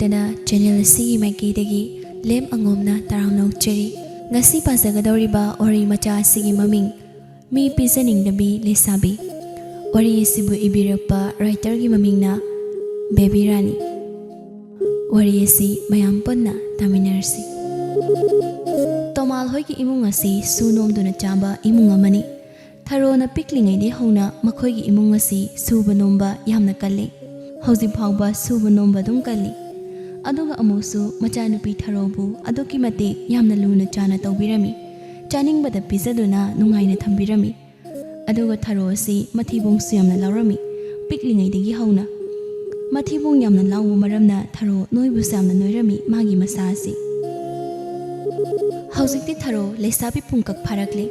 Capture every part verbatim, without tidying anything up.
Channel ꯑꯁꯤꯒꯤ ꯃꯥꯏꯀꯩꯗꯒꯤ ꯂꯦꯝ ꯑꯉꯣꯝꯅ ꯇꯔꯥꯝꯅ ꯑꯣꯛꯆꯔꯤ꯫ ꯉꯁꯤ ꯄꯥꯖꯒꯗꯧꯔꯤꯕ ꯋꯥꯔꯤ ꯃꯆꯥ ꯑꯁꯤꯒꯤ ꯃꯃꯤꯡ ꯃꯤ ꯄꯤꯖꯅꯤꯡꯗꯕꯤ ꯂꯩꯁꯥꯕꯤ꯫ ꯋꯥꯔꯤ ꯑꯁꯤꯕꯨ ꯏꯕꯤꯔꯛꯄ ꯔꯥꯏꯇꯔꯒꯤ ꯃꯃꯤꯡꯅ ꯕꯦꯕꯤ ꯔꯥꯅꯤ꯫ ꯋꯥꯔꯤ ꯑꯁꯤ ꯃꯌꯥꯝ ꯄꯨꯟꯅ ꯇꯥꯃꯤꯟꯅꯔꯁꯤ꯫ ꯇꯣꯃꯥꯜ ꯍꯣꯏꯒꯤ ꯏꯃꯨꯡ ꯑꯁꯤ ꯁꯨ ꯅꯣꯝꯗꯨꯅ ꯆꯥꯕ ꯏꯃꯨꯡ ꯑꯃꯅꯤ꯫ ꯊꯔꯣꯅ ꯄꯤꯛꯂꯤꯉꯩꯗꯒꯤ ꯍꯧꯅ ꯃꯈꯣꯏꯒꯤ ꯏꯃꯨꯡ ꯑꯁꯤ ꯁꯨꯕ ꯅꯣꯝꯕ ꯌꯥꯝꯅ ꯀꯜꯂꯤ꯫ ꯍꯧꯖꯤꯛ ꯐꯥꯎꯕ ꯁꯨꯕ ꯅꯣꯝꯕ ꯑꯗꯨꯝ ꯀꯜꯂꯤ꯫ ꯑꯗꯨꯒ ꯑꯃꯨꯛꯁꯨ ꯃꯆꯥꯅꯨꯄꯤ ꯊꯔꯣꯕꯨ ꯑꯗꯨꯛꯀꯤ ꯃꯇꯤꯛ ꯌꯥꯝꯅ ꯂꯨꯅ ꯆꯥꯅ ꯇꯧꯕꯤꯔꯝꯃꯤ꯫ ꯆꯥꯅꯤꯡꯕꯗ ꯄꯤꯖꯗꯨꯅ ꯅꯨꯡꯉꯥꯏꯅ ꯊꯝꯕꯤꯔꯝꯃꯤ꯫ ꯑꯗꯨꯒ ꯊꯔꯣ ꯑꯁꯤ ꯃꯊꯤꯕꯣꯡꯁꯨ ꯌꯥꯝꯅ ꯂꯥꯎꯔꯝꯃꯤ꯫ ꯄꯤꯛꯂꯤꯉꯩꯗꯒꯤ ꯍꯧꯅ ꯃꯊꯤꯕꯣꯡ ꯌꯥꯝꯅ ꯂꯥꯎꯕ ꯃꯔꯝꯅ ꯊꯔꯣ ꯅꯣꯏꯕꯨꯁꯨ ꯌꯥꯝꯅ ꯅꯣꯏꯔꯝꯃꯤ ꯃꯥꯒꯤ ꯃꯁꯥ ꯑꯁꯤ꯫ ꯍꯧꯖꯤꯛꯇꯤ ꯊꯔꯣ ꯂꯩꯁꯥꯕꯤ ꯄꯨꯡꯀꯛ ꯐꯥꯔꯛꯂꯦ꯫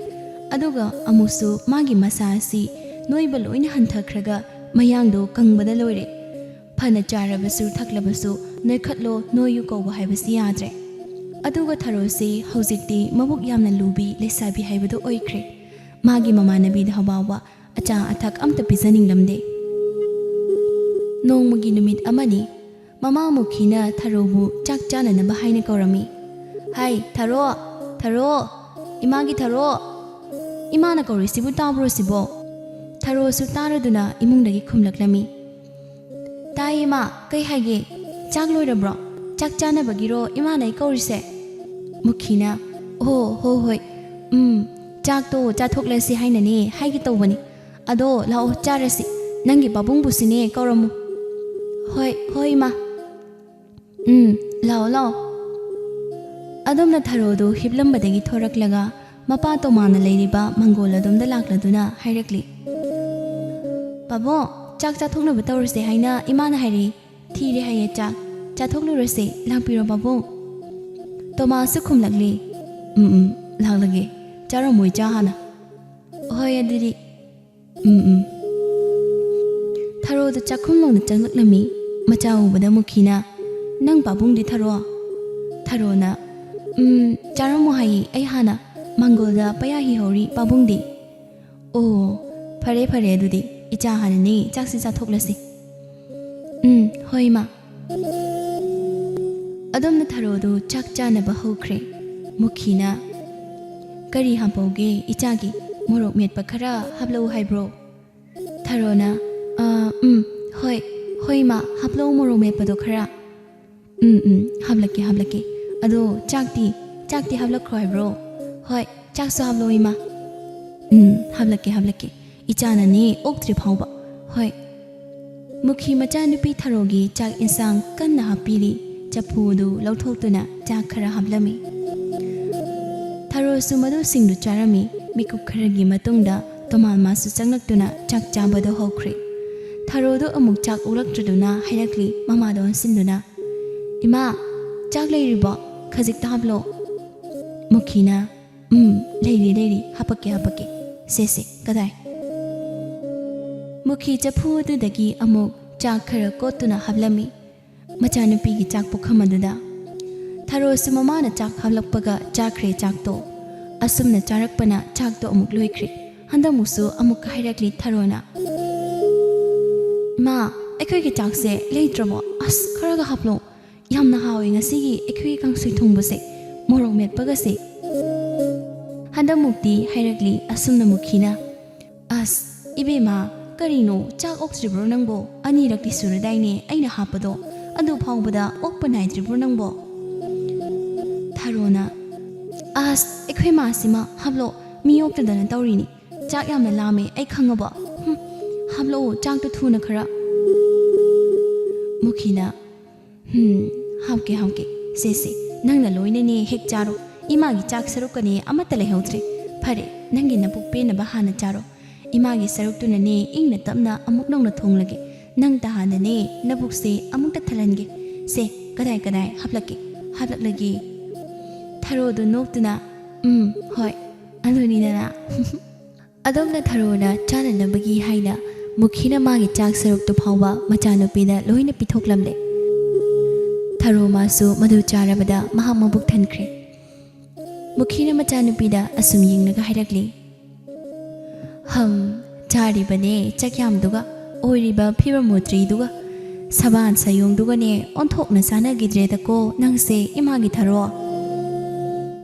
ꯑꯗꯨꯒ ꯑꯃꯨꯛꯁꯨ ꯃꯥꯒꯤ ꯃꯁꯥ ꯑꯁꯤ ꯅꯣꯏꯕ ꯂꯣꯏꯅ ꯍꯟꯊꯈ꯭ꯔꯒ ꯃꯌꯥꯡꯗꯣ ꯀꯪꯕꯗ ꯂꯣꯏꯔꯦ꯫ ꯐꯅ ꯆꯥꯔꯕꯁꯨ ꯊꯛꯂꯕꯁꯨ ꯅꯣꯏꯈꯠꯂꯣ ꯅꯣꯏꯌꯨ ꯀꯧꯕ ꯍꯥꯏꯕꯁꯤ ꯌꯥꯗ꯭ꯔꯦ꯫ ꯑꯗꯨꯒ ꯊꯔꯣꯁꯤ ꯍꯧꯖꯤꯛꯇꯤ ꯃꯕꯨꯛ ꯌꯥꯝꯅ ꯂꯨꯕꯤ ꯂꯩꯁꯥꯕꯤ ꯍꯥꯏꯕꯗꯨ ꯑꯣꯏꯈ꯭ꯔꯦ꯫ ꯃꯥꯒꯤ ꯃꯃꯥꯟꯅꯕꯤꯗ ꯐꯥꯎꯕ ꯑꯆꯥ ꯑꯊꯛ ꯑꯝꯇ ꯄꯤꯖꯅꯤꯡꯂꯝꯗꯦ꯫ ꯅꯣꯡꯃꯒꯤ ꯅꯨꯃꯤꯠ ꯑꯃꯅꯤ꯫ ꯃꯃꯥ ꯃꯨꯈꯤꯅ ꯊꯔꯣꯕꯨ ꯆꯥꯛ ꯆꯥꯅꯅꯕ ꯍꯥꯏꯅ ꯀꯧꯔꯝꯃꯤ꯫ "ꯍꯥꯏ, ꯊꯔꯣ! ꯊꯔꯣ! ꯏꯃꯥꯒꯤ ꯊꯔꯣ! ꯏꯃꯥꯅ ꯀꯧꯔꯤꯁꯤꯕꯨ ꯇꯥꯕ꯭ꯔꯣ ꯁꯤꯕꯣ?" ꯊꯔꯣꯁꯨ ꯇꯥꯔꯗꯨꯅ ꯏꯃꯨꯡꯗꯒꯤ ꯈꯨꯝꯂꯛꯂꯝꯃꯤ꯫ "ꯇꯥꯏ ꯏꯃꯥ, ꯀꯩ ꯍꯥꯏꯒꯦ? ꯆꯥꯛ ꯂꯣꯏꯔꯕ꯭ꯔꯣ? ꯆꯥꯛ ꯆꯥꯅꯕꯒꯤꯔꯣ ꯏꯃꯥꯅ ꯑꯩ ꯀꯧꯔꯤꯁꯦ?" ꯃꯨꯈꯤꯅ, "ꯑꯣ, ꯍꯣ ꯍꯣꯏ, ꯎꯝ, ꯆꯥꯛꯇꯣ ꯆꯥꯊꯣꯛꯂꯁꯤ ꯍꯥꯏꯅꯅꯦ ꯍꯥꯏꯒꯦ ꯇꯧꯕꯅꯤ꯫ ꯑꯗꯣ ꯂꯥꯛꯑꯣ ꯆꯥꯔꯁꯤ꯫ ꯅꯪꯒꯤ ꯄꯥꯕꯨꯡꯕꯨꯁꯨꯅꯦ ꯀꯧꯔꯝꯃꯨ꯫" "ꯍꯣꯏ, ꯍꯣꯏ ꯏꯃꯥ꯫ ꯎꯝ, ꯂꯥꯛꯑꯣ, ꯂꯥꯛꯑꯣ꯫" ꯑꯗꯨꯝꯅ ꯊꯔꯣꯗꯨ ꯍꯤꯞꯂꯝꯕꯗꯒꯤ ꯊꯣꯔꯛꯂꯒ ꯃꯄꯥ ꯇꯣꯃꯥꯅ ꯂꯩꯔꯤꯕ ꯃꯪꯒꯣꯜ ꯑꯗꯣꯝꯗ ꯂꯥꯛꯂꯗꯨꯅ ꯍꯥꯏꯔꯛꯂꯤ꯫ "ꯄꯥꯕꯨꯡ, ꯆꯥꯛ ꯆꯥꯊꯣꯛꯅꯕ ꯇꯧꯔꯁꯦ ꯍꯥꯏꯅ ꯏꯃꯥꯅ ꯍꯥꯏꯔꯛꯏ꯫ ꯊꯤꯔꯦ ꯍꯥꯏꯌꯦ ꯆꯥꯛ꯫ ꯆꯥꯊꯣꯛꯂꯨꯔꯁꯦ꯫ ꯂꯥꯛꯄꯤꯔꯣ ꯄꯥꯕꯨꯡ꯫" ꯇꯣꯃꯥꯁꯨ ꯈꯨꯝꯂꯛꯂꯤ꯫ "ꯎꯝ, ꯎꯝ, ꯂꯥꯛꯂꯒꯦ꯫ ꯆꯥꯔꯝꯃꯣꯏ ꯆꯥ ꯍꯥꯟꯅ꯫" "ꯍꯣꯏ ꯑꯗꯨꯗꯤ꯫" "ꯎꯝ, ꯎꯝ꯫" ꯊꯔꯣꯗ ꯆꯥꯛꯈꯨꯝꯂꯣꯝꯗ ꯆꯪꯂꯛꯂꯝꯃꯤ꯫ ꯃꯆꯥ ꯎꯕꯗ ꯃꯨꯈꯤꯅ, "ꯅꯪ ꯄꯥꯕꯨꯡꯗꯤ ꯊꯔꯣ?" ꯊꯔꯣꯅ, "ꯎꯝ, ꯆꯥꯔꯝꯃꯣ ꯍꯥꯏꯌꯦ ꯑꯩ ꯍꯥꯟꯅ꯫ ꯃꯪꯒꯣꯜꯗ ꯄꯌꯥ ꯍꯤꯍꯧꯔꯤ ꯄꯥꯕꯨꯡꯗꯤ꯫" "ꯑꯣ, ꯐꯔꯦ ꯐꯔꯦ ꯑꯗꯨꯗꯤ꯫ ꯏꯆꯥ ꯍꯥꯟꯅꯅꯦ ꯆꯥꯛꯁꯤ ꯆꯥꯊꯣꯛꯂꯁꯤ꯫" "ꯎꯝ, ꯍꯣꯏ ꯏꯃꯥ꯫" ꯑꯗꯣꯝꯅ ꯊꯔꯣꯗꯨ ꯆꯥꯛ ꯆꯥꯅꯕ ꯍꯧꯈ꯭ꯔꯦ꯫ ꯃꯨꯈꯤꯅ, "ꯀꯔꯤ ꯍꯥꯞꯄꯧꯒꯦ ꯏꯆꯥꯒꯤ? ꯃꯣꯔꯣꯛ ꯃꯦꯠꯄ ꯈꯔ ꯍꯥꯞꯂꯛꯎ ꯍꯥꯏꯕ꯭ꯔꯣ?" ꯊꯔꯣꯅ, "ꯑ, ꯎꯝ, ꯍꯣꯏ, ꯍꯣꯏ ꯏꯃꯥ, ꯍꯥꯞꯂꯛꯎ ꯃꯣꯔꯣꯛ ꯃꯦꯠꯄꯗꯣ ꯈꯔ꯫ ꯎꯝ, ꯎꯝ, ꯍꯥꯞꯂꯛꯀꯦ, ꯍꯥꯞꯂꯛꯀꯦ꯫ ꯑꯗꯣ ꯆꯥꯛꯇꯤ, ꯆꯥꯛꯇꯤ ꯍꯥꯞꯂꯛꯈ꯭ꯔꯣ ꯍꯥꯏꯕ꯭ꯔꯣ? ꯍꯣꯏ, ꯆꯥꯛꯁꯨ ꯍꯥꯞꯂꯛꯑꯣ ꯏꯃꯥ꯫ ꯎꯝ, ꯍꯥꯞꯂꯛꯀꯦ, ꯍꯥꯞꯂꯛꯀꯦ꯫ ꯏꯆꯥꯅꯅꯦ ꯑꯣꯛꯇ꯭ꯔꯤ ꯐꯥꯎꯕ꯫ ꯍꯣꯏ꯫" ꯃꯨꯈꯤ ꯃꯆꯥꯅꯨꯄꯤ ꯊꯔꯣꯒꯤ ꯆꯥꯛ ꯏꯟꯁꯥꯡ ꯀꯟꯅ ꯍꯥꯞꯄꯤꯔꯤ꯫ ꯆꯐꯨꯗꯨ ꯂꯧꯊꯣꯛꯇꯨꯅ ꯆꯥꯛ ꯈꯔ ꯍꯥꯞꯂꯝꯃꯤ꯫ ꯊꯔꯣꯁꯨ ꯃꯗꯨꯁꯤꯡꯗꯨ ꯆꯥꯔꯝꯃꯤ꯫ ꯃꯤꯀꯨꯞ ꯈꯔꯒꯤ ꯃꯇꯨꯡꯗ ꯇꯣꯃꯥꯜ ꯃꯥꯁꯨ ꯆꯪꯂꯛꯇꯨꯅ ꯆꯥꯛ ꯆꯥꯕꯗꯨ ꯍꯧꯈ꯭ꯔꯦ꯫ ꯊꯔꯣꯗꯨ ꯑꯃꯨꯛ ꯆꯥꯛ ꯑꯣꯛꯂꯛꯇ꯭ꯔꯗꯨꯅ ꯍꯥꯏꯔꯛꯂꯤ ꯃꯃꯥꯗ ꯑꯣꯟꯁꯤꯟꯗꯨꯅ, "ꯏꯃꯥ, ꯆꯥꯛ ꯂꯩꯔꯤꯕꯣ? ꯈꯖꯤꯛꯇ ꯍꯥꯞꯂꯣ꯫" ꯃꯨꯈꯤꯅ, "ꯎꯝ, ꯂꯩꯔꯤ, ꯂꯩꯔꯤ, ꯍꯥꯄꯛꯀꯦ, ꯍꯥꯄꯛꯀꯦ꯫ ꯁꯦ, ꯁꯦ, ꯀꯗꯥꯏ?" ꯃꯨꯈꯤ ꯆꯐꯨ ꯑꯗꯨꯗꯒꯤ ꯑꯃꯨꯛ ꯆꯥꯛ ꯈꯔ ꯀꯣꯠꯇꯨꯅ ꯍꯥꯞꯂꯝꯃꯤ ꯃꯆꯥꯅꯨꯄꯤꯒꯤ ꯆꯥꯛ ꯄꯨꯈꯝ ꯑꯗꯨꯗ꯫ ꯊꯔꯣꯁꯨ ꯃꯃꯥꯅ ꯆꯥꯛ ꯍꯥꯞꯂꯛꯄꯒ ꯆꯥꯈ꯭ꯔꯦ ꯆꯥꯛꯇꯣ꯫ ꯑꯁꯨꯝꯅ ꯆꯥꯔꯛꯄꯅ ꯆꯥꯛꯇꯣ ꯑꯃꯨꯛ ꯂꯣꯏꯈ꯭ꯔꯦ꯫ ꯍꯟꯗꯛꯃꯨꯛꯁꯨ ꯑꯃꯨꯛꯀ ꯍꯥꯏꯔꯛꯂꯤ ꯊꯔꯣꯅ, "ꯏꯃꯥ, ꯑꯩꯈꯣꯏꯒꯤ ꯆꯥꯛꯁꯦ ꯂꯩꯇ꯭ꯔꯕꯣ? ꯑꯁ, ꯈꯔꯒ ꯍꯥꯞꯂꯣ꯫ ꯌꯥꯝꯅ ꯍꯥꯎꯋꯦ ꯉꯁꯤꯒꯤ ꯑꯩꯈꯣꯏꯒꯤ ꯀꯥꯡꯁꯣꯏ ꯊꯣꯡꯕꯁꯦ, ꯃꯣꯔꯣꯛ ꯃꯦꯠꯄꯒꯁꯦ꯫" ꯍꯟꯗꯛꯃꯨꯛꯇꯤ ꯍꯥꯏꯔꯛꯂꯤ ꯑꯁꯨꯝꯅ ꯃꯨꯈꯤꯅ, "ꯑꯁ, ꯏꯕꯦꯝꯃ, ꯀꯔꯤꯅꯣ, ꯆꯥꯛ ꯑꯣꯛꯇ꯭ꯔꯤꯕ꯭ꯔꯣ ꯅꯪꯕꯣ? ꯑꯅꯤꯔꯛꯇꯤ ꯁꯨꯔꯗꯥꯏꯅꯦ ꯑꯩꯅ ꯍꯥꯞꯄꯗꯣ, ꯑꯗꯨ ꯐꯥꯎꯕꯗ ꯑꯣꯛꯄ ꯅꯥꯏꯗ꯭ꯔꯤꯕ꯭ꯔꯣ ꯅꯪꯕꯣ?" ꯊꯔꯣꯅ, "ꯑꯁ, ꯑꯩꯈꯣꯏ ꯃꯥꯁꯤꯃ ꯍꯥꯞꯂꯣ, ꯃꯤ ꯑꯣꯛꯇꯗꯅ ꯇꯧꯔꯤꯅꯤ꯫ ꯆꯥꯛ ꯌꯥꯝꯅ ꯂꯥꯝꯃꯦ ꯑꯩ ꯈꯪꯉꯕꯣ? ꯍꯨꯝ, ꯍꯥꯞꯂꯛꯑꯣ, ꯆꯥꯛꯇꯣ ꯊꯨꯅ ꯈꯔ꯫" ꯃꯨꯈꯤꯅ, "ꯍꯨꯝ, ꯍꯥꯞꯀꯦ, ꯍꯥꯞꯀꯦ꯫ ꯁꯦ, ꯁꯦ, ꯅꯪꯅ ꯂꯣꯏꯅꯅꯦ ꯍꯦꯛ ꯆꯥꯔꯣ꯫ ꯏꯃꯥꯒꯤ ꯆꯥꯛ ꯁꯔꯨꯛꯀꯅꯦ ꯑꯃꯠꯇ ꯂꯩꯍꯧꯗ꯭ꯔꯦ꯫ ꯐꯔꯦ, ꯅꯪꯒꯤ ꯅꯕꯨꯛ ꯄꯦꯟꯅꯕ ꯍꯥꯟꯅ ꯆꯥꯔꯣ꯫ ꯏꯃꯥꯒꯤ ꯁꯔꯨꯛꯇꯨꯅꯅꯦ ꯏꯪꯅ ꯇꯞꯅ ꯑꯃꯨꯛ ꯅꯧꯅ ꯊꯣꯡꯂꯒꯦ꯫ ꯅꯪꯇ ꯍꯥꯟꯅꯅꯦ ꯅꯕꯨꯛꯁꯦ ꯑꯃꯨꯛꯇ ꯊꯜꯍꯟꯒꯦ꯫ ꯁꯦ, ꯀꯗꯥꯏ ꯀꯗꯥꯏ ꯍꯥꯞꯂꯛꯀꯦ, ꯍꯥꯞꯂꯛꯂꯒꯦ?" ꯊꯔꯣꯗꯨ ꯅꯣꯛꯇꯨꯅ, "ꯎꯝ, ꯍꯣꯏ, ꯑꯗꯨꯅꯤꯗꯅ꯫" ꯑꯗꯣꯝꯅ ꯊꯔꯣꯅ ꯆꯥꯅꯅꯕꯒꯤ ꯍꯥꯏꯅ ꯃꯨꯈꯤꯅ ꯃꯥꯒꯤ ꯆꯥꯛ ꯁꯔꯨꯛꯇꯨ ꯐꯥꯎꯕ ꯃꯆꯥꯅꯨꯄꯤꯗ ꯂꯣꯏꯅ ꯄꯤꯊꯣꯛꯂꯝꯂꯦ꯫ ꯊꯔꯣ ꯃꯥꯁꯨ ꯃꯗꯨ ꯆꯥꯔꯕꯗ ꯃꯍꯥꯛ ꯃꯕꯨꯛ ꯊꯟꯈ꯭ꯔꯦ꯫ ꯃꯨꯈꯤꯅ ꯃꯆꯥꯅꯨꯄꯤꯗ ꯑꯁꯨꯝ ꯌꯦꯡꯂꯒ ꯍꯥꯏꯔꯛꯂꯤ, "ꯍꯝ, ꯆꯥꯔꯤꯕꯅꯦ ꯆꯥꯛꯌꯥꯝꯗꯨꯒ, ꯑꯣꯏꯔꯤꯕ ꯐꯤꯕꯝ ꯃꯨꯇ꯭ꯔꯤꯗꯨꯒ꯫ ꯁꯕꯥꯟ ꯁꯌꯣꯡꯗꯨꯒꯅꯦ ꯑꯣꯟꯊꯣꯛꯅ ꯆꯥꯟꯅꯈꯤꯗ꯭ꯔꯦꯗꯀꯣ ꯅꯪꯁꯦ, ꯏꯃꯥꯒꯤ ꯊꯔꯣ꯫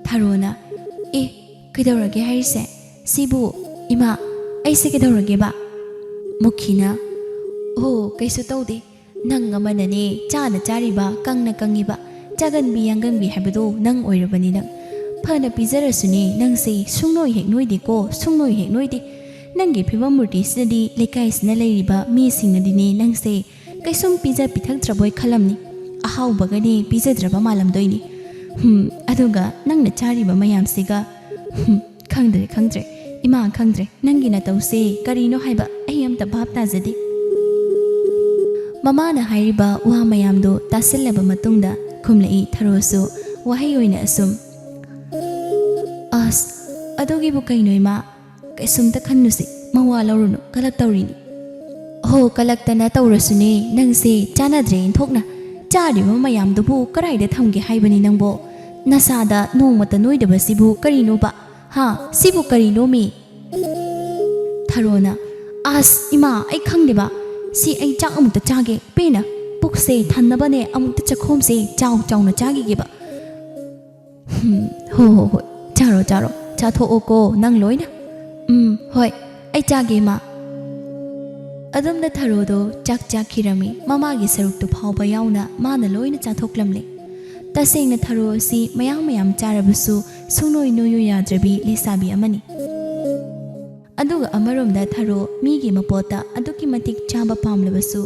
ꯊꯔꯣꯅ, "ꯑꯦ, ꯀꯩꯗꯧꯔꯒꯦ ꯍꯥꯏꯔꯤꯁꯦ? ꯁꯤꯕꯨ, ꯏꯃꯥ, ꯑꯩꯁꯦ ꯀꯩꯗꯧꯔꯒꯦꯕ?" ꯃꯨꯈꯤꯅ, "ꯑꯣ, ꯀꯩꯁꯨ ꯇꯧꯗꯦ꯫ ꯅꯪ ꯑꯃꯅꯅꯦ ꯆꯥꯅ ꯆꯥꯔꯤꯕ, ꯀꯪꯅ ꯀꯪꯉꯤꯕ, ꯆꯥꯒꯟꯕꯤ ꯌꯥꯡꯒꯟꯕꯤ ꯍꯥꯏꯕꯗꯣ ꯅꯪ ꯑꯣꯏꯔꯕꯅꯤ ꯅꯪ꯫ ꯐꯅ ꯄꯤꯖꯔꯁꯨꯅꯦ ꯅꯪꯁꯦ ꯁꯨꯡꯅꯣꯏ ꯍꯦꯛ ꯅꯣꯏꯗꯦꯀꯣ, ꯁꯨꯡꯅꯣꯏ ꯍꯦꯛ ꯅꯣꯏꯗꯦ꯫ ꯅꯪꯒꯤ ꯐꯤꯕꯝ ꯃꯨꯔꯇꯤꯁꯤꯅꯗꯤ ꯂꯩꯀꯥꯏꯁꯤꯅ ꯂꯩꯔꯤꯕ ꯃꯤꯁꯤꯡꯅꯗꯤꯅꯦ ꯅꯪꯁꯦ ꯀꯩꯁꯨꯝ ꯄꯤꯖ ꯄꯤꯊꯛꯇ꯭ꯔꯕꯣꯏ ꯈꯜꯂꯝꯅꯤ꯫ ꯑꯍꯥꯎꯕꯒꯅꯦ ꯄꯤꯖꯗ꯭ꯔꯕ ꯃꯥꯜꯂꯝꯗꯣꯏꯅꯤ꯫ ꯍꯨꯝ, ꯑꯗꯨꯒ ꯅꯪꯅ ꯆꯥꯔꯤꯕ ꯃꯌꯥꯝꯁꯤꯒ, ꯍꯨꯝ, ꯈꯪꯗ꯭ꯔꯦ, ꯈꯪꯗ꯭ꯔꯦ꯫ ꯏꯃꯥ, ꯈꯪꯗ꯭ꯔꯦ꯫ ꯅꯪꯒꯤ ꯅꯇꯧꯁꯦ ꯀꯔꯤꯅꯣ ꯍꯥꯏꯕ ꯑꯩ ꯑꯝꯇ ꯚꯥꯞ ꯇꯥꯖꯗꯦ꯫" ꯃꯃꯥꯅ ꯍꯥꯏꯔꯤꯕ ꯋꯥ ꯃꯌꯥꯝꯗꯨ ꯇꯥꯁꯤꯜꯂꯕ ꯃꯇꯨꯡꯗ ꯈꯨꯝꯂꯛꯏ ꯊꯔꯣꯁꯨ ꯋꯥꯍꯩ ꯑꯣꯏꯅ ꯑꯁꯨꯝ, "ꯑꯁ, ꯑꯗꯨꯒꯤꯕꯨ ꯀꯩꯅꯣ ꯏꯃꯥ? ꯀꯩꯁꯨꯝꯇ ꯈꯟꯅꯨꯁꯦ, ꯃꯋꯥ ꯂꯧꯔꯨꯅꯨ, ꯀꯂꯛ ꯇꯧꯔꯤꯅꯤ꯫" "ꯍꯣ, ꯀꯂꯛꯇꯅ ꯇꯧꯔꯁꯨꯅꯦ, ꯅꯪꯁꯦ ꯆꯥꯟꯅꯗ꯭ꯔꯦ ꯏꯟꯊꯣꯛꯅ꯫ ꯆꯥꯔꯤꯕ ꯃꯌꯥꯝꯗꯨꯕꯨ ꯀꯔꯥꯏꯗ ꯊꯝꯒꯦ ꯍꯥꯏꯕꯅꯤ ꯅꯪꯕꯣ? ꯅꯁꯥꯗ ꯅꯣꯡꯃꯇ ꯅꯣꯏꯗꯕꯁꯤꯕꯨ ꯀꯔꯤꯅꯣꯕ? ꯍꯥ, ꯁꯤꯕꯨ ꯀꯔꯤꯅꯣꯃꯤ?" ꯊꯔꯣꯅ, "ꯑꯁ, ꯏꯃꯥ, ꯑꯩ ꯈꯪꯗꯦꯕ꯫ ꯁꯤ ꯑꯩ ꯆꯥꯛ ꯑꯃꯨꯛꯇ ꯆꯥꯒꯦ, ꯄꯦꯟꯅ꯫ ꯄꯨꯛꯁꯦ ꯊꯟꯅꯕꯅꯦ ꯑꯃꯨꯛꯇ ꯆꯥꯛꯈꯣꯝꯁꯦ ꯆꯥꯎ ꯆꯥꯎꯅ ꯆꯥꯈꯤꯒꯦꯕ꯫" "ꯍꯨꯝ, ꯍꯣ, ꯍꯣ, ꯍꯣꯏ꯫ ꯆꯥꯔꯣ, ꯆꯥꯔꯣ꯫ ꯆꯥꯊꯣꯛꯑꯣꯀꯣ ꯅꯪ ꯂꯣꯏꯅ꯫" "ꯎꯝ, ꯍꯣꯏ꯫ ꯑꯩ ꯆꯥꯒꯦ, ꯏꯃꯥ꯫" ꯑꯗꯨꯝꯅ ꯊꯔꯣꯗꯣ ꯆꯥꯛ ꯆꯥꯈꯤꯔꯝꯃꯤ꯫ ꯃꯃꯥꯒꯤ ꯁꯔꯨꯛꯇꯨ ꯐꯥꯎꯕ ꯌꯥꯎꯅ ꯃꯥꯅ ꯂꯣꯏꯅ ꯆꯥꯊꯣꯛꯂꯝꯂꯦ꯫ ꯇꯁꯦꯡꯅ ꯊꯔꯣ ꯑꯁꯤ ꯃꯌꯥꯝ ꯃꯌꯥꯝ ꯆꯥꯔꯕꯁꯨ ꯁꯨꯡꯅꯣꯏ ꯅꯣꯏꯌꯨ ꯌꯥꯗ꯭ꯔꯕꯤ ꯂꯩꯁꯥꯕꯤ ꯑꯃꯅꯤ꯫ ꯑꯗꯨꯒ ꯑꯃꯔꯣꯝꯗ ꯊꯔꯣ ꯃꯤꯒꯤ ꯃꯄꯣꯠꯇ ꯑꯗꯨꯛꯀꯤ ꯃꯇꯤꯛ ꯆꯥꯕ ꯄꯥꯝꯂꯕꯁꯨ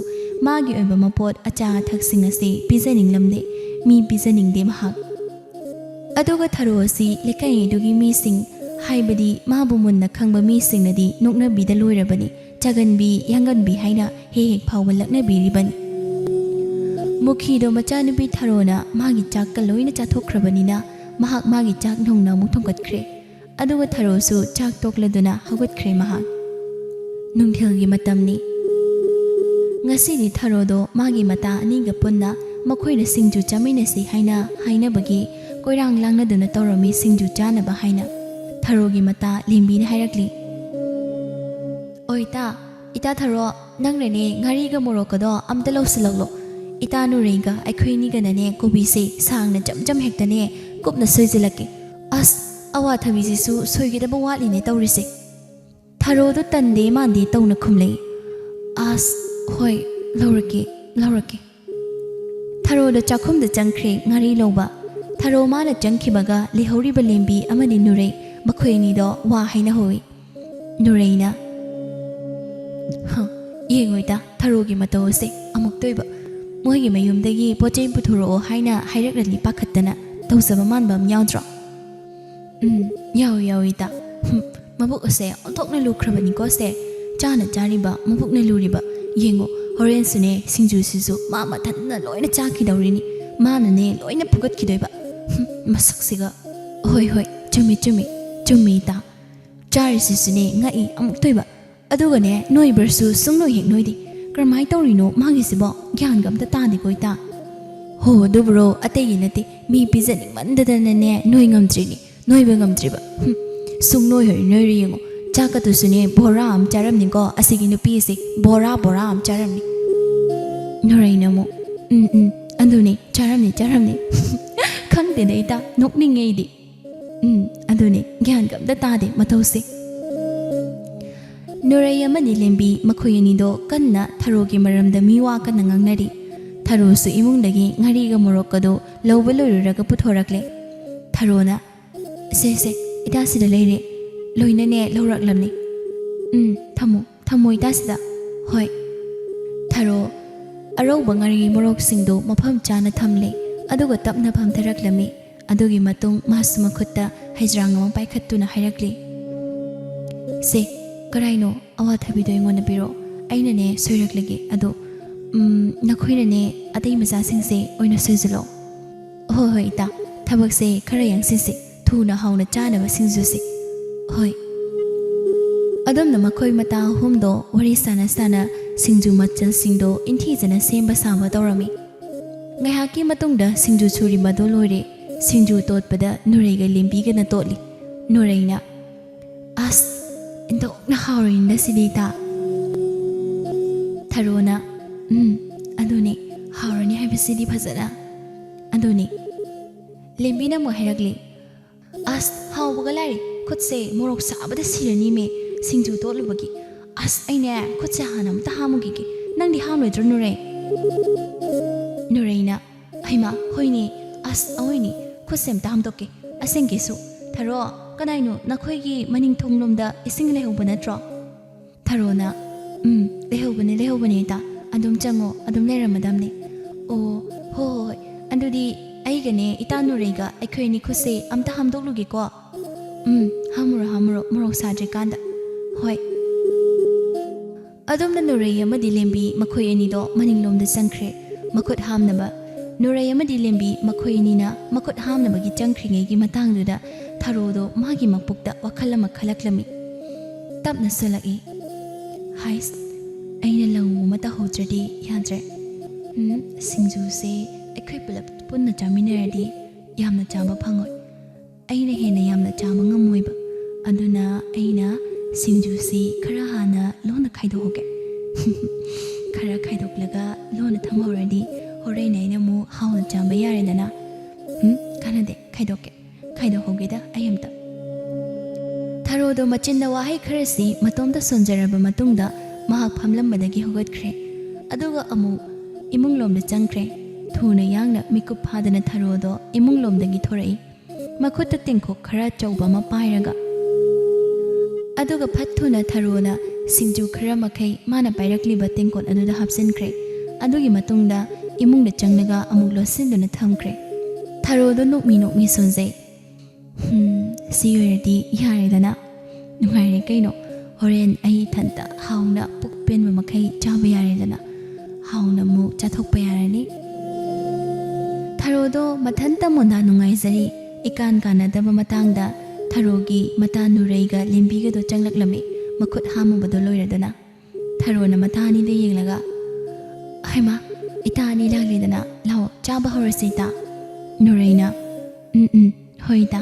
ꯃꯥꯒꯤ ꯑꯣꯏꯕ ꯃꯄꯣꯠ ꯑꯆꯥ ꯑꯊꯛꯁꯤꯡ ꯑꯁꯤ ꯄꯤꯖꯅꯤꯡꯂꯝꯗꯦ꯫ ꯃꯤ ꯄꯤꯖꯅꯤꯡꯗꯦ ꯃꯍꯥꯛ꯫ ꯑꯗꯨꯒ ꯊꯔꯣ ꯑꯁꯤ ꯂꯩꯀꯥꯏ ꯑꯗꯨꯒꯤ ꯃꯤꯁꯤꯡ, ꯍꯥꯏꯕꯗꯤ ꯃꯥꯕꯨ ꯃꯨꯟꯅ ꯈꯪꯕ ꯃꯤꯁꯤꯡꯅꯗꯤ ꯅꯣꯛꯅꯕꯤꯗ ꯂꯣꯏꯔꯕꯅꯤ꯫ ꯆꯒꯟꯕꯤ, ꯌꯥꯡꯒꯟꯕꯤ ꯍꯥꯏꯅ ꯍꯦꯛ ꯍꯦꯛ ꯐꯥꯎꯕ ꯂꯛꯅꯕꯤꯔꯤꯕꯅꯤ꯫ ꯃꯨꯈꯤꯗꯣ ꯃꯆꯥꯅꯨꯄꯤ ꯊꯔꯣꯅ ꯃꯥꯒꯤ ꯆꯥꯛꯀ ꯂꯣꯏꯅ ꯆꯥꯊꯣꯛꯈ꯭ꯔꯕꯅꯤꯅ ꯃꯍꯥꯛ ꯃꯥꯒꯤ ꯆꯥꯛ ꯅꯧꯅ ꯑꯃꯨꯛ ꯊꯣꯡꯒꯠꯈ꯭ꯔꯦ꯫ ꯑꯗꯨꯒ ꯊꯔꯣꯁꯨ ꯆꯥꯛ ꯇꯣꯛꯂꯗꯨꯅ ꯍꯧꯒꯠꯈ꯭ꯔꯦ ꯃꯍꯥꯛ꯫ ꯅꯨꯡꯊꯤꯜꯒꯤ ꯃꯇꯝꯅꯤ꯫ ꯉꯁꯤꯗꯤ ꯊꯔꯣꯗꯣ ꯃꯥꯒꯤ ꯃꯇꯥ ꯑꯅꯤꯒ ꯄꯨꯟꯅ ꯃꯈꯣꯏꯅ ꯁꯤꯡꯖꯨ ꯆꯥꯃꯤꯟꯅꯁꯤ ꯍꯥꯏꯅ ꯍꯥꯏꯅꯕꯒꯤ ꯀꯣꯏꯔꯥꯡ ꯂꯥꯡꯅꯗꯨꯅ ꯇꯧꯔꯝꯃꯤ ꯁꯤꯡꯖꯨ ꯆꯥꯅꯕ ꯍꯥꯏꯅ꯫ ꯊꯔꯣꯒꯤ ꯃꯇꯥ ꯂꯦꯝꯕꯤꯅ ꯍꯥꯏꯔꯛꯂꯤ, "ꯑꯣꯏ ꯇꯥ, "ꯏꯇꯥ ꯊꯔꯣ, ꯅꯪꯅꯅꯦ ꯉꯥꯔꯤꯒ ꯃꯣꯔꯣꯛꯀꯗꯣ ꯑꯝꯇ ꯂꯧꯁꯤꯜꯂꯛꯂꯣ꯫ ꯏꯇꯥ ꯅꯨꯔꯩꯒ ꯑꯩꯈꯣꯏꯅꯤꯒꯅꯅꯦ ꯀꯣꯕꯤꯁꯦ ꯁꯥꯡꯅ ꯆꯝ ꯆꯝ ꯍꯦꯛꯇꯅꯦ ꯀꯨꯞꯅ ꯁꯣꯏꯖꯤꯜꯂꯛꯀꯦ꯫ ꯑꯁ, ꯑꯋꯥꯊꯕꯤꯁꯤꯁꯨ ꯁꯣꯏꯒꯗꯕ ꯋꯥꯠꯂꯤꯅꯦ ꯇꯧꯔꯤꯁꯦ꯫" ꯊꯔꯣꯗꯣ ꯇꯟꯗꯦ ꯃꯥꯟꯗꯦ ꯇꯧꯅ ꯈꯨꯝꯂꯛꯏ꯫ "ꯑꯁ, ꯍꯣꯏ, ꯂꯧꯔꯛꯀꯦ, ꯂꯧꯔꯛꯀꯦ꯫" ꯊꯔꯣꯗꯣ ꯆꯥꯛꯈꯨꯝꯗ ꯆꯪꯈ꯭ꯔꯦ ꯉꯥꯔꯤ ꯂꯧꯕ꯫ ꯊꯔꯣ ꯃꯥꯅ ꯆꯪꯈꯤꯕꯒ ꯂꯩꯍꯧꯔꯤꯕ ꯂꯦꯝꯕꯤ ꯑꯃꯗꯤ ꯅꯨꯔꯩ, ꯃꯈꯣꯏ ꯑꯅꯤꯗꯣ ꯋꯥ ꯍꯥꯏꯅꯍꯧꯏ꯫ ꯅꯨꯔꯩꯅ, "ꯍ, ꯌꯦꯡꯉꯣ ꯏꯇꯥ, ꯊꯔꯣꯒꯤ ꯃꯇꯧ ꯑꯁꯦ ꯑꯃꯨꯛꯇꯣꯏꯕ꯫ ꯃꯣꯏꯒꯤ ꯃꯌꯨꯝꯗꯒꯤ ꯄꯣꯠ ꯆꯩ ꯄꯨꯊꯣꯔꯛꯑꯣ ꯍꯥꯏꯅ ꯍꯥꯏꯔꯛꯂꯗꯤ ꯄꯥꯈꯠꯇꯅ ꯇꯧꯖꯕ ꯃꯥꯟꯕ ꯑꯃ ꯌꯥꯎꯗ꯭ꯔꯣ?" "ꯎꯝ, ꯌꯥꯎꯏ, ꯌꯥꯎꯏ ꯏꯇꯥ꯫ ꯍꯨꯝ, ꯃꯕꯨꯛ ꯑꯁꯦ ꯑꯣꯟꯊꯣꯛꯅ ꯂꯨꯈ꯭ꯔꯕꯅꯤꯀꯣ ꯁꯦ꯫ ꯆꯥꯅ ꯆꯥꯔꯤꯕ ꯃꯕꯨꯛꯅ ꯂꯨꯔꯤꯕ꯫ ꯌꯦꯡꯉꯣ, ꯍꯣꯔꯦꯟꯁꯨꯅꯦ ꯁꯤꯡꯖꯨꯁꯤꯁꯨ ꯃꯥ ꯃꯊꯟꯇꯅ ꯂꯣꯏꯅ ꯆꯥꯈꯤꯗꯧꯔꯤꯅꯤ꯫ ꯃꯥꯅꯅꯦ ꯂꯣꯏꯅ ꯐꯨꯒꯠꯈꯤꯗꯣꯏꯕ꯫ ꯍꯨꯝ, ꯃꯁꯛꯁꯤꯒ꯫ ꯍꯣꯏ, ꯍꯣꯏ, ꯆꯨꯝꯃꯤ, ꯆꯨꯝꯃꯤ, ꯆꯨꯝꯃꯤ ꯏꯇꯥ꯫ ꯆꯥꯔꯤꯁꯤꯁꯨꯅꯦ ꯉꯛꯏ ꯑꯃꯨꯛꯇꯣꯏꯕ꯫ ꯑꯗꯨꯒꯅꯦ, ꯅꯣꯏꯕ꯭ꯔꯁꯨ ꯁꯨꯡꯅꯣꯏ ꯍꯦꯛ ꯅꯣꯏꯗꯦ꯫ ꯀꯔꯝꯍꯥꯏ ꯇꯧꯔꯤꯅꯣ ꯃꯥꯒꯤꯁꯤꯕꯣ? ꯒ꯭ꯌꯥꯟꯒ ꯑꯝꯇ ꯇꯥꯗꯦꯀꯣ ꯏꯇꯥ꯫ ꯍꯣ, ꯑꯗꯨꯕꯨꯔꯣ, ꯑꯇꯩꯒꯤ ꯅꯠꯇꯦ, ꯃꯤ ꯄꯤꯖꯅꯤꯡꯃꯟꯗꯗꯅꯅꯦ ꯅꯣꯏ ꯉꯝꯗ꯭ꯔꯤꯅꯤ, ꯅꯣꯏꯕ ꯉꯝꯗ꯭ꯔꯤꯕ꯫ ꯍꯨꯝ, ꯁꯨꯡꯅꯣꯏ ꯍꯣꯏ ꯅꯣꯏꯔꯣꯏ ꯌꯦꯡꯉꯣ꯫ ꯆꯥꯛꯀꯗꯨꯁꯨꯅꯦ ꯕꯣꯔꯥ ꯑꯃ ꯆꯥꯔꯝꯅꯤꯀꯣ, ꯑꯁꯤꯒꯤ ꯅꯨꯄꯤꯁꯦ ꯕꯣꯔꯥ ꯕꯣꯔꯥ ꯑꯃ ꯆꯥꯔꯝꯅꯤ꯫" ꯅꯨꯔꯩꯅ ꯑꯃꯨꯛ, "ꯎꯝ, ꯎꯝ, ꯑꯗꯨꯅꯦ, ꯆꯥꯔꯝꯅꯤ, ꯆꯥꯔꯝꯅꯤ꯫" ꯈꯪꯗꯦꯗ ꯏꯇꯥ, ꯅꯣꯛꯅꯤꯡꯉꯦ ꯑꯩꯗꯤ꯫ ꯎꯝ, ꯑꯗꯨꯅꯦ, ꯒ꯭ꯌꯥꯟꯒ ꯑꯝꯇ ꯇꯥꯗꯦ ꯃꯇꯧꯁꯦ꯫ ꯅꯨꯔꯩ ꯑꯃꯗꯤ ꯂꯦꯝꯕꯤ ꯃꯈꯣꯏ ꯑꯅꯤꯗꯣ ꯀꯟꯅ ꯊꯔꯣꯒꯤ ꯃꯔꯝꯗ ꯃꯤꯋꯥ ꯀꯟꯅ ꯉꯥꯡꯅꯔꯤ꯫ ꯊꯔꯣꯁꯨ ꯏꯃꯨꯡꯗꯒꯤ ꯉꯥꯔꯤꯒ ꯃꯣꯔꯣꯛꯀꯗꯣ ꯂꯧꯕ ꯂꯣꯏꯔꯨꯔꯒ ꯄꯨꯊꯣꯔꯛꯂꯦ꯫ ꯊꯔꯣꯅ, "ꯁꯦ, ꯁꯦ, ꯏꯇꯥꯁꯤꯗ ꯂꯩꯔꯦ꯫ ꯂꯣꯏꯅꯅꯦ ꯂꯧꯔꯛꯂꯝꯅꯤ꯫ ꯎꯝ, ꯊꯝꯃꯣ, ꯊꯝꯃꯣ ꯏꯇꯥꯁꯤꯗ꯫ ꯍꯣꯏ꯫" ꯊꯔꯣ ꯑꯔꯧꯕ ꯉꯥꯔꯤ ꯃꯣꯔꯣꯛꯁꯤꯡꯗꯣ ꯃꯐꯝ ꯆꯥꯅ ꯊꯝꯂꯦ, ꯑꯗꯨꯒ ꯇꯞꯅ ꯐꯝꯊꯔꯛꯂꯝꯃꯤ꯫ ꯑꯗꯨꯒꯤ ꯃꯇꯨꯡ ꯃꯥꯁꯨ ꯃꯈꯨꯠꯇ ꯍꯩꯖ꯭ꯔꯥꯡ ꯑꯃ ꯄꯥꯏꯈꯠꯇꯨꯅ ꯍꯥꯏꯔꯛꯂꯤ, "ꯁꯦ, ꯀꯔꯥꯏꯅꯣ? ꯑꯋꯥꯊꯕꯤꯗꯣ ꯑꯩꯉꯣꯟꯗ ꯄꯤꯔꯛꯑꯣ꯫ ꯑꯩꯅꯅꯦ ꯁꯣꯏꯔꯛꯂꯒꯦ꯫ ꯑꯗꯣ, ꯎꯝ, ꯅꯈꯣꯏꯅꯅꯦ ꯑꯇꯩ ꯃꯆꯥꯁꯤꯡꯁꯦ ꯑꯣꯏꯅ ꯁꯣꯏꯖꯤꯜꯂꯣ꯫" "ꯍꯣꯏ, ꯍꯣꯏ, ꯏꯇꯥ꯫ ꯊꯕꯛꯁꯦ ꯈꯔ ꯌꯥꯡꯁꯤꯟꯁꯤ꯫ ꯊꯨꯅ ꯍꯥꯎꯅ ꯆꯥꯅꯕ ꯁꯤꯡꯖꯨꯁꯤ꯫" "ꯍꯣꯏ꯫" ꯑꯗꯨꯝꯅ ꯃꯈꯣꯏ ꯃꯇꯥ ꯑꯍꯨꯝꯗꯣ ꯋꯥꯔꯤ ꯁꯥꯟꯅ ꯁꯥꯟꯅ ꯁꯤꯡꯖꯨ ꯃꯆꯜꯁꯤꯡꯗꯣ ꯏꯟꯊꯤꯖꯅ ꯁꯦꯝꯕ ꯁꯥꯕ ꯇꯧꯔꯝꯃꯤ꯫ ꯉꯥꯏꯍꯥꯛꯀꯤ ꯃꯇꯨꯡꯗ ꯁꯤꯡꯖꯨ ꯁꯨꯔꯤꯕꯗꯣ ꯂꯣꯏꯔꯦ꯫ ꯁꯤꯡꯖꯨ ꯇꯣꯠꯄꯗ ꯅꯨꯔꯩꯒ ꯂꯦꯝꯕꯤꯒꯅ ꯇꯣꯠꯂꯤ꯫ ꯅꯨꯔꯩꯅ, "ꯑꯁ, ꯑꯦꯟꯊꯣꯛꯅ ꯍꯥꯎꯔꯤꯅꯤꯗ ꯁꯤꯗꯤ ꯏꯇꯥ꯫" ꯊꯔꯣꯅ, "ꯎꯝ, ꯑꯗꯨꯅꯤ, ꯍꯥꯎꯔꯅꯤ ꯍꯥꯏꯕꯁꯤꯗꯤ ꯐꯖꯅ꯫ ꯑꯗꯨꯅꯤ꯫" ꯂꯦꯝꯕꯤꯅ ꯑꯃꯨꯛ ꯍꯥꯏꯔꯛꯂꯤ, "ꯑꯁ, ꯍꯥꯎꯕꯒ ꯂꯥꯏꯔꯤ, ꯈꯨꯠꯁꯦ ꯃꯣꯔꯣꯛ ꯁꯥꯕꯗ ꯁꯤꯔꯅꯤꯃꯦ, ꯁꯤꯡꯖꯨ ꯇꯣꯠꯂꯨꯕꯒꯤ꯫ ꯑꯁ, ꯑꯩꯅꯦ, ꯈꯨꯠꯁꯦ ꯍꯥꯟꯅ ꯑꯝꯇ ꯍꯥꯝꯃꯨꯈꯤꯒꯦ꯫ ꯅꯪꯗꯤ ꯍꯥꯝꯂꯣꯏꯗ꯭ꯔꯣ, ꯅꯨꯔꯩ?" ꯅꯨꯔꯩꯅ, "ꯍꯩꯃꯥ, ꯍꯣꯏꯅꯦ, ꯑꯁ, ꯑꯑꯣꯏꯅꯤ, ꯈꯨꯠꯁꯦ ꯑꯝꯇ ꯍꯥꯝꯗꯣꯛꯀꯦ꯫ ꯑꯁꯦꯡꯀꯤꯁꯨ, ꯊꯔꯣ, ꯀꯅꯥꯏꯅꯣ ꯅꯈꯣꯏꯒꯤ ꯃꯅꯤꯡ ꯊꯣꯡꯂꯣꯝꯗ ꯏꯁꯤꯡ ꯂꯩꯍꯧꯕ ꯅꯠꯇ꯭ꯔꯣ?" ꯊꯔꯣꯅ, "ꯎꯝ, ꯂꯩꯍꯧꯕꯅꯦ, ꯂꯩꯍꯧꯕꯅꯦ, ꯏꯇꯥ꯫ ꯑꯗꯨꯝ ꯆꯪꯉꯣ, ꯑꯗꯨꯝ ꯂꯩꯔꯝꯃꯗꯝꯅꯦ꯫ ꯑꯣ, ꯍꯣ, ꯍꯣ, ꯍꯣꯏ꯫ ꯑꯗꯨꯗꯤ ꯑꯩꯒꯅꯦ ꯏꯇꯥ ꯅꯨꯔꯩꯒ ꯑꯩꯈꯣꯏ ꯑꯅꯤ ꯈꯨꯠꯁꯦ ꯑꯝꯇ ꯍꯥꯝꯗꯣꯛꯂꯨꯒꯦꯀꯣ꯫ ꯎꯝ, ꯍꯥꯝꯃꯨꯔꯣ, ꯍꯥꯝꯃꯨꯔꯣ, ꯃꯣꯔꯣꯛ ꯁꯥꯗ꯭ꯔꯤꯀꯥꯟꯗ꯫ ꯍꯣꯏ꯫" ꯑꯗꯣꯝꯗ ꯅꯨꯔꯩ ꯑꯃꯗꯤ ꯂꯦꯝꯕꯤ ꯃꯈꯣꯏ ꯑꯅꯤꯗꯣ ꯃꯅꯤꯡꯂꯣꯝꯗ ꯆꯪꯈ꯭ꯔꯦ꯫ ꯃꯈꯨꯠ ꯍꯥꯝꯅꯕ꯫ ꯅꯨꯔꯩ ꯑꯃꯗꯤ ꯂꯦꯝꯕꯤ ꯃꯈꯣꯏ ꯑꯅꯤꯅ ꯃꯈꯨꯠ ꯍꯥꯝꯅꯕꯒꯤ ꯆꯪꯈ꯭ꯔꯤꯉꯩꯒꯤ ꯃꯇꯥꯡꯗꯨꯗ ꯊꯔꯣꯗꯣ ꯃꯥꯒꯤ ꯃꯄꯨꯛꯇ ꯋꯥꯈꯜ ꯑꯃ ꯈꯜꯂꯛꯂꯝꯃꯤ꯫ ꯇꯞꯅ ꯁꯣꯜꯂꯛꯏ꯫ "ꯍꯥꯏꯁ, ꯑꯩꯅ ꯂꯧ ꯑꯃ ꯇꯧꯍꯧꯗ꯭ꯔꯗꯤ ꯌꯥꯗ꯭ꯔꯦ꯫ ꯎꯝ, ꯁꯤꯡꯖꯨꯁꯦ ꯑꯩꯈꯣꯏ ꯄꯨꯂꯞ ꯄꯨꯟꯅ ꯆꯥꯃꯤꯟꯅꯔꯗꯤ ꯌꯥꯝꯅ ꯆꯥꯕ ꯐꯪꯉꯣꯏ꯫ ꯑꯩꯅ ꯍꯦꯟꯅ ꯌꯥꯝꯅ ꯆꯥꯕ ꯉꯝꯃꯣꯏꯕ꯫ ꯑꯗꯨꯅ ꯑꯩꯅ ꯁꯤꯡꯖꯨꯁꯤ ꯈꯔ ꯍꯥꯟꯅ ꯂꯣꯟꯅ ꯈꯥꯏꯗꯣꯛꯍꯧꯒꯦ꯫" "ꯈꯔ ꯈꯥꯏꯗꯣꯛꯂꯒ ꯂꯣꯟꯅ ꯊꯝꯍꯧꯔꯗꯤ ꯍꯣꯔꯦꯟ ꯑꯩꯅ ꯑꯃꯨꯛ ꯍꯥꯎꯅ ꯆꯥꯕ ꯌꯥꯔꯦꯗꯅ꯫" "ꯎꯝ, ꯀꯥꯟꯅꯗꯦ, ꯈꯥꯏꯗꯣꯛꯀꯦ, ꯈꯥꯏꯗꯣꯛꯍꯧꯒꯦꯗ ꯑꯩ ꯑꯝꯇ꯫" ꯊꯔꯣꯗꯣ ꯃꯆꯤꯟꯗ ꯋꯥꯍꯩ ꯈꯔꯁꯤ ꯃꯇꯣꯝꯇ ꯁꯣꯟꯖꯔꯕ ꯃꯇꯨꯡꯗ ꯃꯍꯥꯛ ꯐꯝꯂꯝꯕꯗꯒꯤ ꯍꯧꯒꯠꯈ꯭ꯔꯦ꯫ ꯑꯗꯨꯒ ꯑꯃꯨꯛ ꯏꯃꯨꯡꯂꯣꯝꯗ ꯆꯪꯈ꯭ꯔꯦ꯫ ꯊꯨꯅ ꯌꯥꯡꯅ ꯃꯤꯀꯨꯞ ꯐꯥꯗꯅ ꯊꯔꯣꯗꯣ ꯏꯃꯨꯡꯂꯣꯝꯗꯒꯤ ꯊꯣꯔꯛꯏ꯫ ꯃꯈꯨꯠꯇ ꯇꯦꯡꯀꯣꯠ ꯈꯔ ꯑꯆꯧꯕ ꯑꯃ ꯄꯥꯏꯔꯒ꯫ ꯑꯗꯨꯒ ꯐꯠ ꯊꯨꯅ ꯊꯔꯣꯅ ꯁꯤꯡꯖꯨ ꯈꯔ ꯃꯈꯩ ꯃꯥꯅ ꯄꯥꯏꯔꯛꯂꯤꯕ ꯇꯦꯡꯀꯣꯠ ꯑꯗꯨꯗ ꯍꯥꯞꯆꯤꯟꯈ꯭ꯔꯦ꯫ ꯑꯗꯨꯒꯤ ꯃꯇꯨꯡꯗ ꯏꯃꯨꯡꯗ ꯆꯪꯂꯒ ꯑꯃꯨꯛ ꯂꯣꯠꯁꯤꯟꯗꯨꯅ ꯊꯝꯈ꯭ꯔꯦ꯫ ꯊꯔꯣꯗꯣ ꯅꯣꯛꯃꯤ ꯅꯣꯛꯃꯤ ꯁꯣꯟꯖꯩ꯫ "ꯍꯨꯝ, ꯁꯤ ꯑꯣꯏꯔꯗꯤ ꯌꯥꯔꯦꯗꯅ꯫ ꯅꯨꯡꯉꯥꯏꯔꯦ ꯀꯩꯅꯣ꯫ ꯍꯣꯔꯦꯟ ꯑꯩ ꯏꯊꯟꯇ ꯍꯥꯎꯅ ꯄꯨꯛ ꯄꯦꯟꯕ ꯃꯈꯩ ꯆꯥꯕ ꯌꯥꯔꯦꯗꯅ꯫ ꯍꯥꯎꯅ ꯑꯃꯨꯛ ꯆꯥꯊꯣꯛꯄ ꯌꯥꯔꯅꯤ꯫" ꯊꯔꯣꯗꯣ ꯃꯊꯟꯇ ꯃꯣꯟꯗꯥ ꯅꯨꯡꯉꯥꯏꯖꯔꯤ꯫ ꯏꯀꯥꯟ ꯀꯥꯟꯅꯗꯕ ꯃꯇꯥꯡꯗ ꯊꯔꯣꯒꯤ ꯃꯇꯥ ꯅꯨꯔꯩꯒ ꯂꯦꯝꯕꯤꯒꯗꯣ ꯆꯪꯂꯛꯂꯝꯃꯤ, ꯃꯈꯨꯠ ꯍꯥꯝꯃꯨꯕꯗꯣ ꯂꯣꯏꯔꯗꯅ꯫ ꯊꯔꯣꯅ ꯃꯇꯥ ꯑꯅꯤꯗ ꯌꯦꯡꯂꯒ, "ꯍꯩꯃꯥ, ꯏꯇꯥ ꯑꯅꯤ ꯂꯥꯛꯂꯦꯗꯅ, ꯂꯥꯛꯑꯣ, ꯆꯥꯕ ꯍꯧꯔꯁꯤ ꯏꯇꯥ꯫" ꯅꯨꯔꯩꯅ, "ꯎꯝ, ꯎꯝ, ꯍꯣꯏ ꯏꯇꯥ꯫"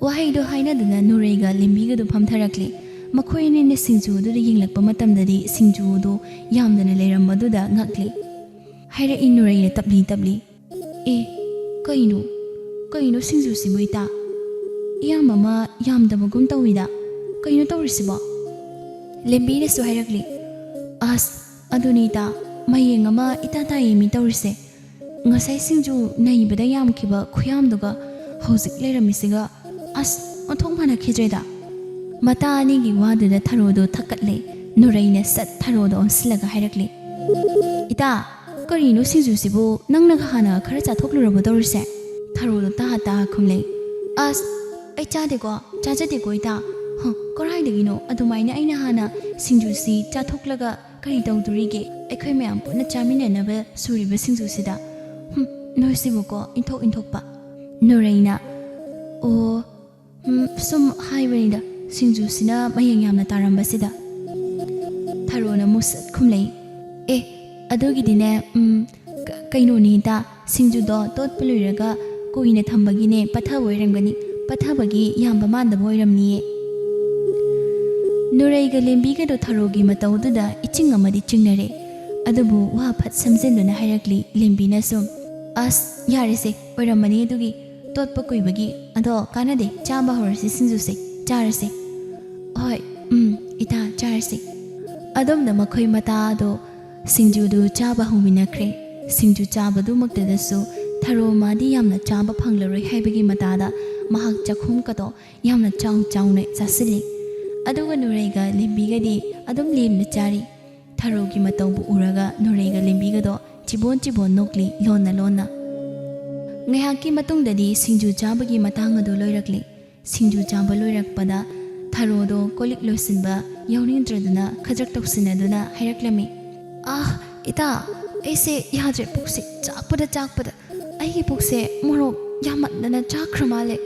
ꯋꯥꯍꯩꯗꯣ ꯍꯥꯏꯅꯗꯨꯅ ꯅꯨꯔꯩꯒ ꯂꯦꯝꯕꯤꯒꯗꯨ ꯐꯝꯊꯔꯛꯂꯤ꯫ ꯃꯈꯣꯏ ꯑꯅꯤꯅ ꯁꯤꯡꯖꯨ ꯑꯗꯨꯗ ꯌꯦꯡꯂꯛꯄ ꯃꯇꯝꯗꯗꯤ ꯁꯤꯡꯖꯨ ꯑꯗꯨ ꯌꯥꯝꯗꯅ ꯂꯩꯔꯝꯕꯗꯨꯗ ꯉꯛꯂꯤ꯫ ꯍꯥꯏꯔꯛꯏ ꯅꯨꯔꯩꯅ ꯇꯞꯂꯤ ꯇꯞꯂꯤ, "ꯑꯦ, ꯀꯩꯅꯣ? ꯀꯩꯅꯣ ꯁꯤꯡꯖꯨꯁꯤꯕꯨ ꯏꯇꯥ? ꯏꯌꯥꯝ ꯑꯃ ꯌꯥꯝꯗꯕꯒꯨꯝ ꯇꯧꯏꯗ꯫ ꯀꯩꯅꯣ ꯇꯧꯔꯤꯁꯤꯕꯣ?" ꯂꯦꯝꯕꯤꯅꯁꯨ ꯍꯥꯏꯔꯛꯂꯤ, "ꯑꯁ, ꯑꯗꯨꯅꯤ ꯏꯇꯥ, ꯃꯌꯦꯡ ꯑꯃ ꯏꯇꯥ ꯇꯥꯏꯌꯦꯃꯤ ꯇꯧꯔꯤꯁꯦ꯫ ꯉꯁꯥꯏ ꯁꯤꯡꯖꯨ ꯅꯩꯕꯗ ꯌꯥꯝꯈꯤꯕ ꯈꯨꯌꯥꯝꯗꯨꯒ ꯍꯧꯖꯤꯛ ꯂꯩꯔꯝꯃꯤꯁꯤꯒ ꯑꯁ ꯑꯣꯟꯊꯣꯛ ꯃꯥꯟꯅꯈꯤꯗ꯭ꯔꯦꯗ꯫" ꯃꯇꯥ ꯑꯅꯤꯒꯤ ꯋꯥꯗꯨꯗ ꯊꯔꯣꯗꯣ ꯊꯛꯀꯠꯂꯦ꯫ ꯅꯨꯔꯩꯅ ꯁꯠ ꯊꯔꯣꯗꯣ ꯑꯣꯟꯁꯤꯜꯂꯒ ꯍꯥꯏꯔꯛꯂꯦ, "ꯏꯇꯥ, ꯀꯔꯤꯅꯣ ꯁꯤꯡꯖꯨꯁꯤꯕꯨ? ꯅꯪꯅꯒ ꯍꯥꯟꯅ ꯈꯔ ꯆꯥꯊꯣꯛꯂꯨꯔꯕ ꯇꯧꯔꯤꯁꯦ?" ꯊꯔꯣꯗꯣ ꯇꯥ ꯇꯥ ꯈꯨꯝꯂꯦ, "ꯑꯁ, ꯑꯩ ꯆꯥꯗꯦꯀꯣ, ꯆꯥꯖꯗꯦꯀꯣ ꯏꯇꯥ꯫ ꯍ, ꯀꯔꯥꯏꯗꯒꯤꯅꯣ? ꯑꯗꯨꯃꯥꯏꯅ ꯑꯩꯅ ꯍꯥꯟꯅ ꯁꯤꯡꯖꯨꯁꯤ ꯆꯥꯊꯣꯛꯂꯒ ꯀꯔꯤ ꯇꯧꯗꯣꯔꯤꯒꯦ? ꯑꯩꯈꯣꯏ ꯃꯌꯥꯝ ꯄꯨꯟꯅ ꯆꯥꯃꯤꯟꯅꯅꯕ ꯁꯨꯔꯤꯕ ꯁꯤꯡꯖꯨꯁꯤꯗ꯫ ꯍꯨꯝ, ꯅꯣꯏꯁꯤꯕꯨꯀꯣ, ꯏꯟꯊꯣꯛ ꯏꯟꯊꯣꯛꯄ꯫" ꯅꯨꯔꯩꯅ, "ꯑꯣ, ꯎꯝ, ꯁꯨꯝ ꯍꯥꯏꯕꯅꯤꯗ, ꯁꯤꯡꯖꯨꯁꯤꯅ ꯃꯌꯦꯡ ꯌꯥꯝꯅ ꯇꯥꯔꯝꯕꯁꯤꯗ꯫" ꯊꯔꯣꯅ ꯃꯨꯁꯠ ꯈꯨꯝꯂꯩ, "ꯑꯦ, ꯑꯗꯨꯒꯤꯗꯤꯅꯦ, ꯎꯝ, ꯀ-, ꯀꯩꯅꯣꯅꯤ ꯏꯇꯥ, ꯁꯤꯡꯖꯨꯗꯣ ꯇꯣꯠꯄ ꯂꯣꯏꯔꯒ ꯀꯨꯏꯅ ꯊꯝꯕꯒꯤꯅꯦ ꯄꯠꯊꯕ ꯑꯣꯏꯔꯝꯒꯅꯤ, ꯄꯠꯊꯕꯒꯤ ꯌꯥꯝꯕ ꯃꯥꯟꯗꯕ ꯑꯣꯏꯔꯝꯅꯤꯌꯦ꯫" ꯅꯨꯔꯩꯒ ꯂꯦꯝꯕꯤꯒꯗꯣ ꯊꯔꯣꯒꯤ ꯃꯇꯧꯗꯨꯗ ꯏꯆꯤꯡ ꯑꯃꯗꯤ ꯆꯤꯡꯅꯔꯦ꯫ ꯑꯗꯨꯕꯨ ꯋꯥ ꯐꯠ ꯁꯝꯖꯤꯟꯗꯨꯅ ꯍꯥꯏꯔꯛꯂꯤ ꯂꯦꯝꯕꯤꯅ ꯁꯨꯝ, "ꯑꯁ, ꯌꯥꯔꯦꯁꯦ, ꯑꯣꯏꯔꯝꯃꯅꯤ ꯑꯗꯨꯒꯤ ꯇꯣꯠꯄ ꯀꯨꯏꯕꯒꯤ꯫ ꯑꯗꯣ ꯀꯥꯟꯅꯗꯦ, ꯆꯥꯕ ꯍꯧꯔꯁꯤ ꯁꯤꯡꯖꯨꯁꯦ, ꯆꯥꯔꯁꯦ꯫" "ꯍꯣꯏ, ꯎꯝ, ꯏꯇꯥ, ꯆꯥꯔꯁꯤ꯫" ꯑꯗꯣꯝꯗ ꯃꯈꯣꯏ ꯃꯇꯥꯗꯣ ꯁꯤꯡꯖꯨꯗꯨ ꯆꯥꯕ ꯍꯧꯃꯤꯟꯅꯈ꯭ꯔꯦ꯫ ꯁꯤꯡꯖꯨ ꯆꯥꯕꯗꯨꯃꯛꯇꯗꯁꯨ ꯊꯔꯣ ꯃꯥꯗꯤ ꯌꯥꯝꯅ ꯆꯥꯕ ꯐꯪꯂꯔꯣꯏ ꯍꯥꯏꯕꯒꯤ ꯃꯇꯥꯗ ꯃꯍꯥꯛ ꯆꯥꯛꯈꯨꯝꯒꯗꯣ ꯌꯥꯝꯅ ꯆꯥꯎ ꯆꯥꯎꯅ ꯆꯥꯁꯤꯜꯂꯤ꯫ ꯑꯗꯨꯒ ꯅꯨꯔꯩꯒ ꯂꯦꯝꯕꯤꯒꯗꯤ ꯑꯗꯨꯝ ꯂꯦꯝꯅ ꯆꯥꯔꯤ꯫ ꯊꯔꯣꯒꯤ ꯃꯇꯧꯕꯨ ꯎꯔꯒ ꯅꯨꯔꯩꯒ ꯂꯦꯝꯕꯤꯒꯗꯣ ꯆꯤꯕꯣꯟ ꯆꯤꯕꯣꯟ ꯅꯣꯛꯂꯤ ꯂꯣꯟꯅ ꯂꯣꯟꯅ꯫ ꯉꯥꯏꯍꯥꯛꯀꯤ ꯃꯇꯨꯡꯗꯗꯤ ꯁꯤꯡꯖꯨ ꯆꯥꯕꯒꯤ ꯃꯇꯥꯡ ꯑꯗꯨ ꯂꯣꯏꯔꯛꯂꯤ꯫ ꯁꯤꯡꯖꯨ ꯆꯥꯕ ꯂꯣꯏꯔꯛꯄꯗ ꯊꯔꯣꯗꯣ ꯀꯣꯜ ꯂꯤꯛ ꯂꯣꯏꯁꯤꯟꯕ ꯌꯥꯎꯅꯤꯡꯗ꯭ꯔꯗꯨꯅ ꯈꯖꯛ ꯇꯧꯁꯤꯟꯅꯗꯨꯅ ꯍꯥꯏꯔꯛꯂꯝꯃꯤ, "ꯑꯥ, ꯏꯇꯥ, ꯑꯩꯁꯦ ꯌꯥꯗ꯭ꯔꯦ, ꯄꯨꯛꯁꯦ ꯆꯥꯛꯄꯗ ꯆꯥꯛꯄꯗ꯫ ꯑꯩꯒꯤ ꯄꯨꯛꯁꯦ ꯃꯣꯔꯣꯛ ꯌꯥꯝꯃꯟꯗꯅ ꯆꯥꯈ꯭ꯔ ꯃꯥꯜꯂꯦ꯫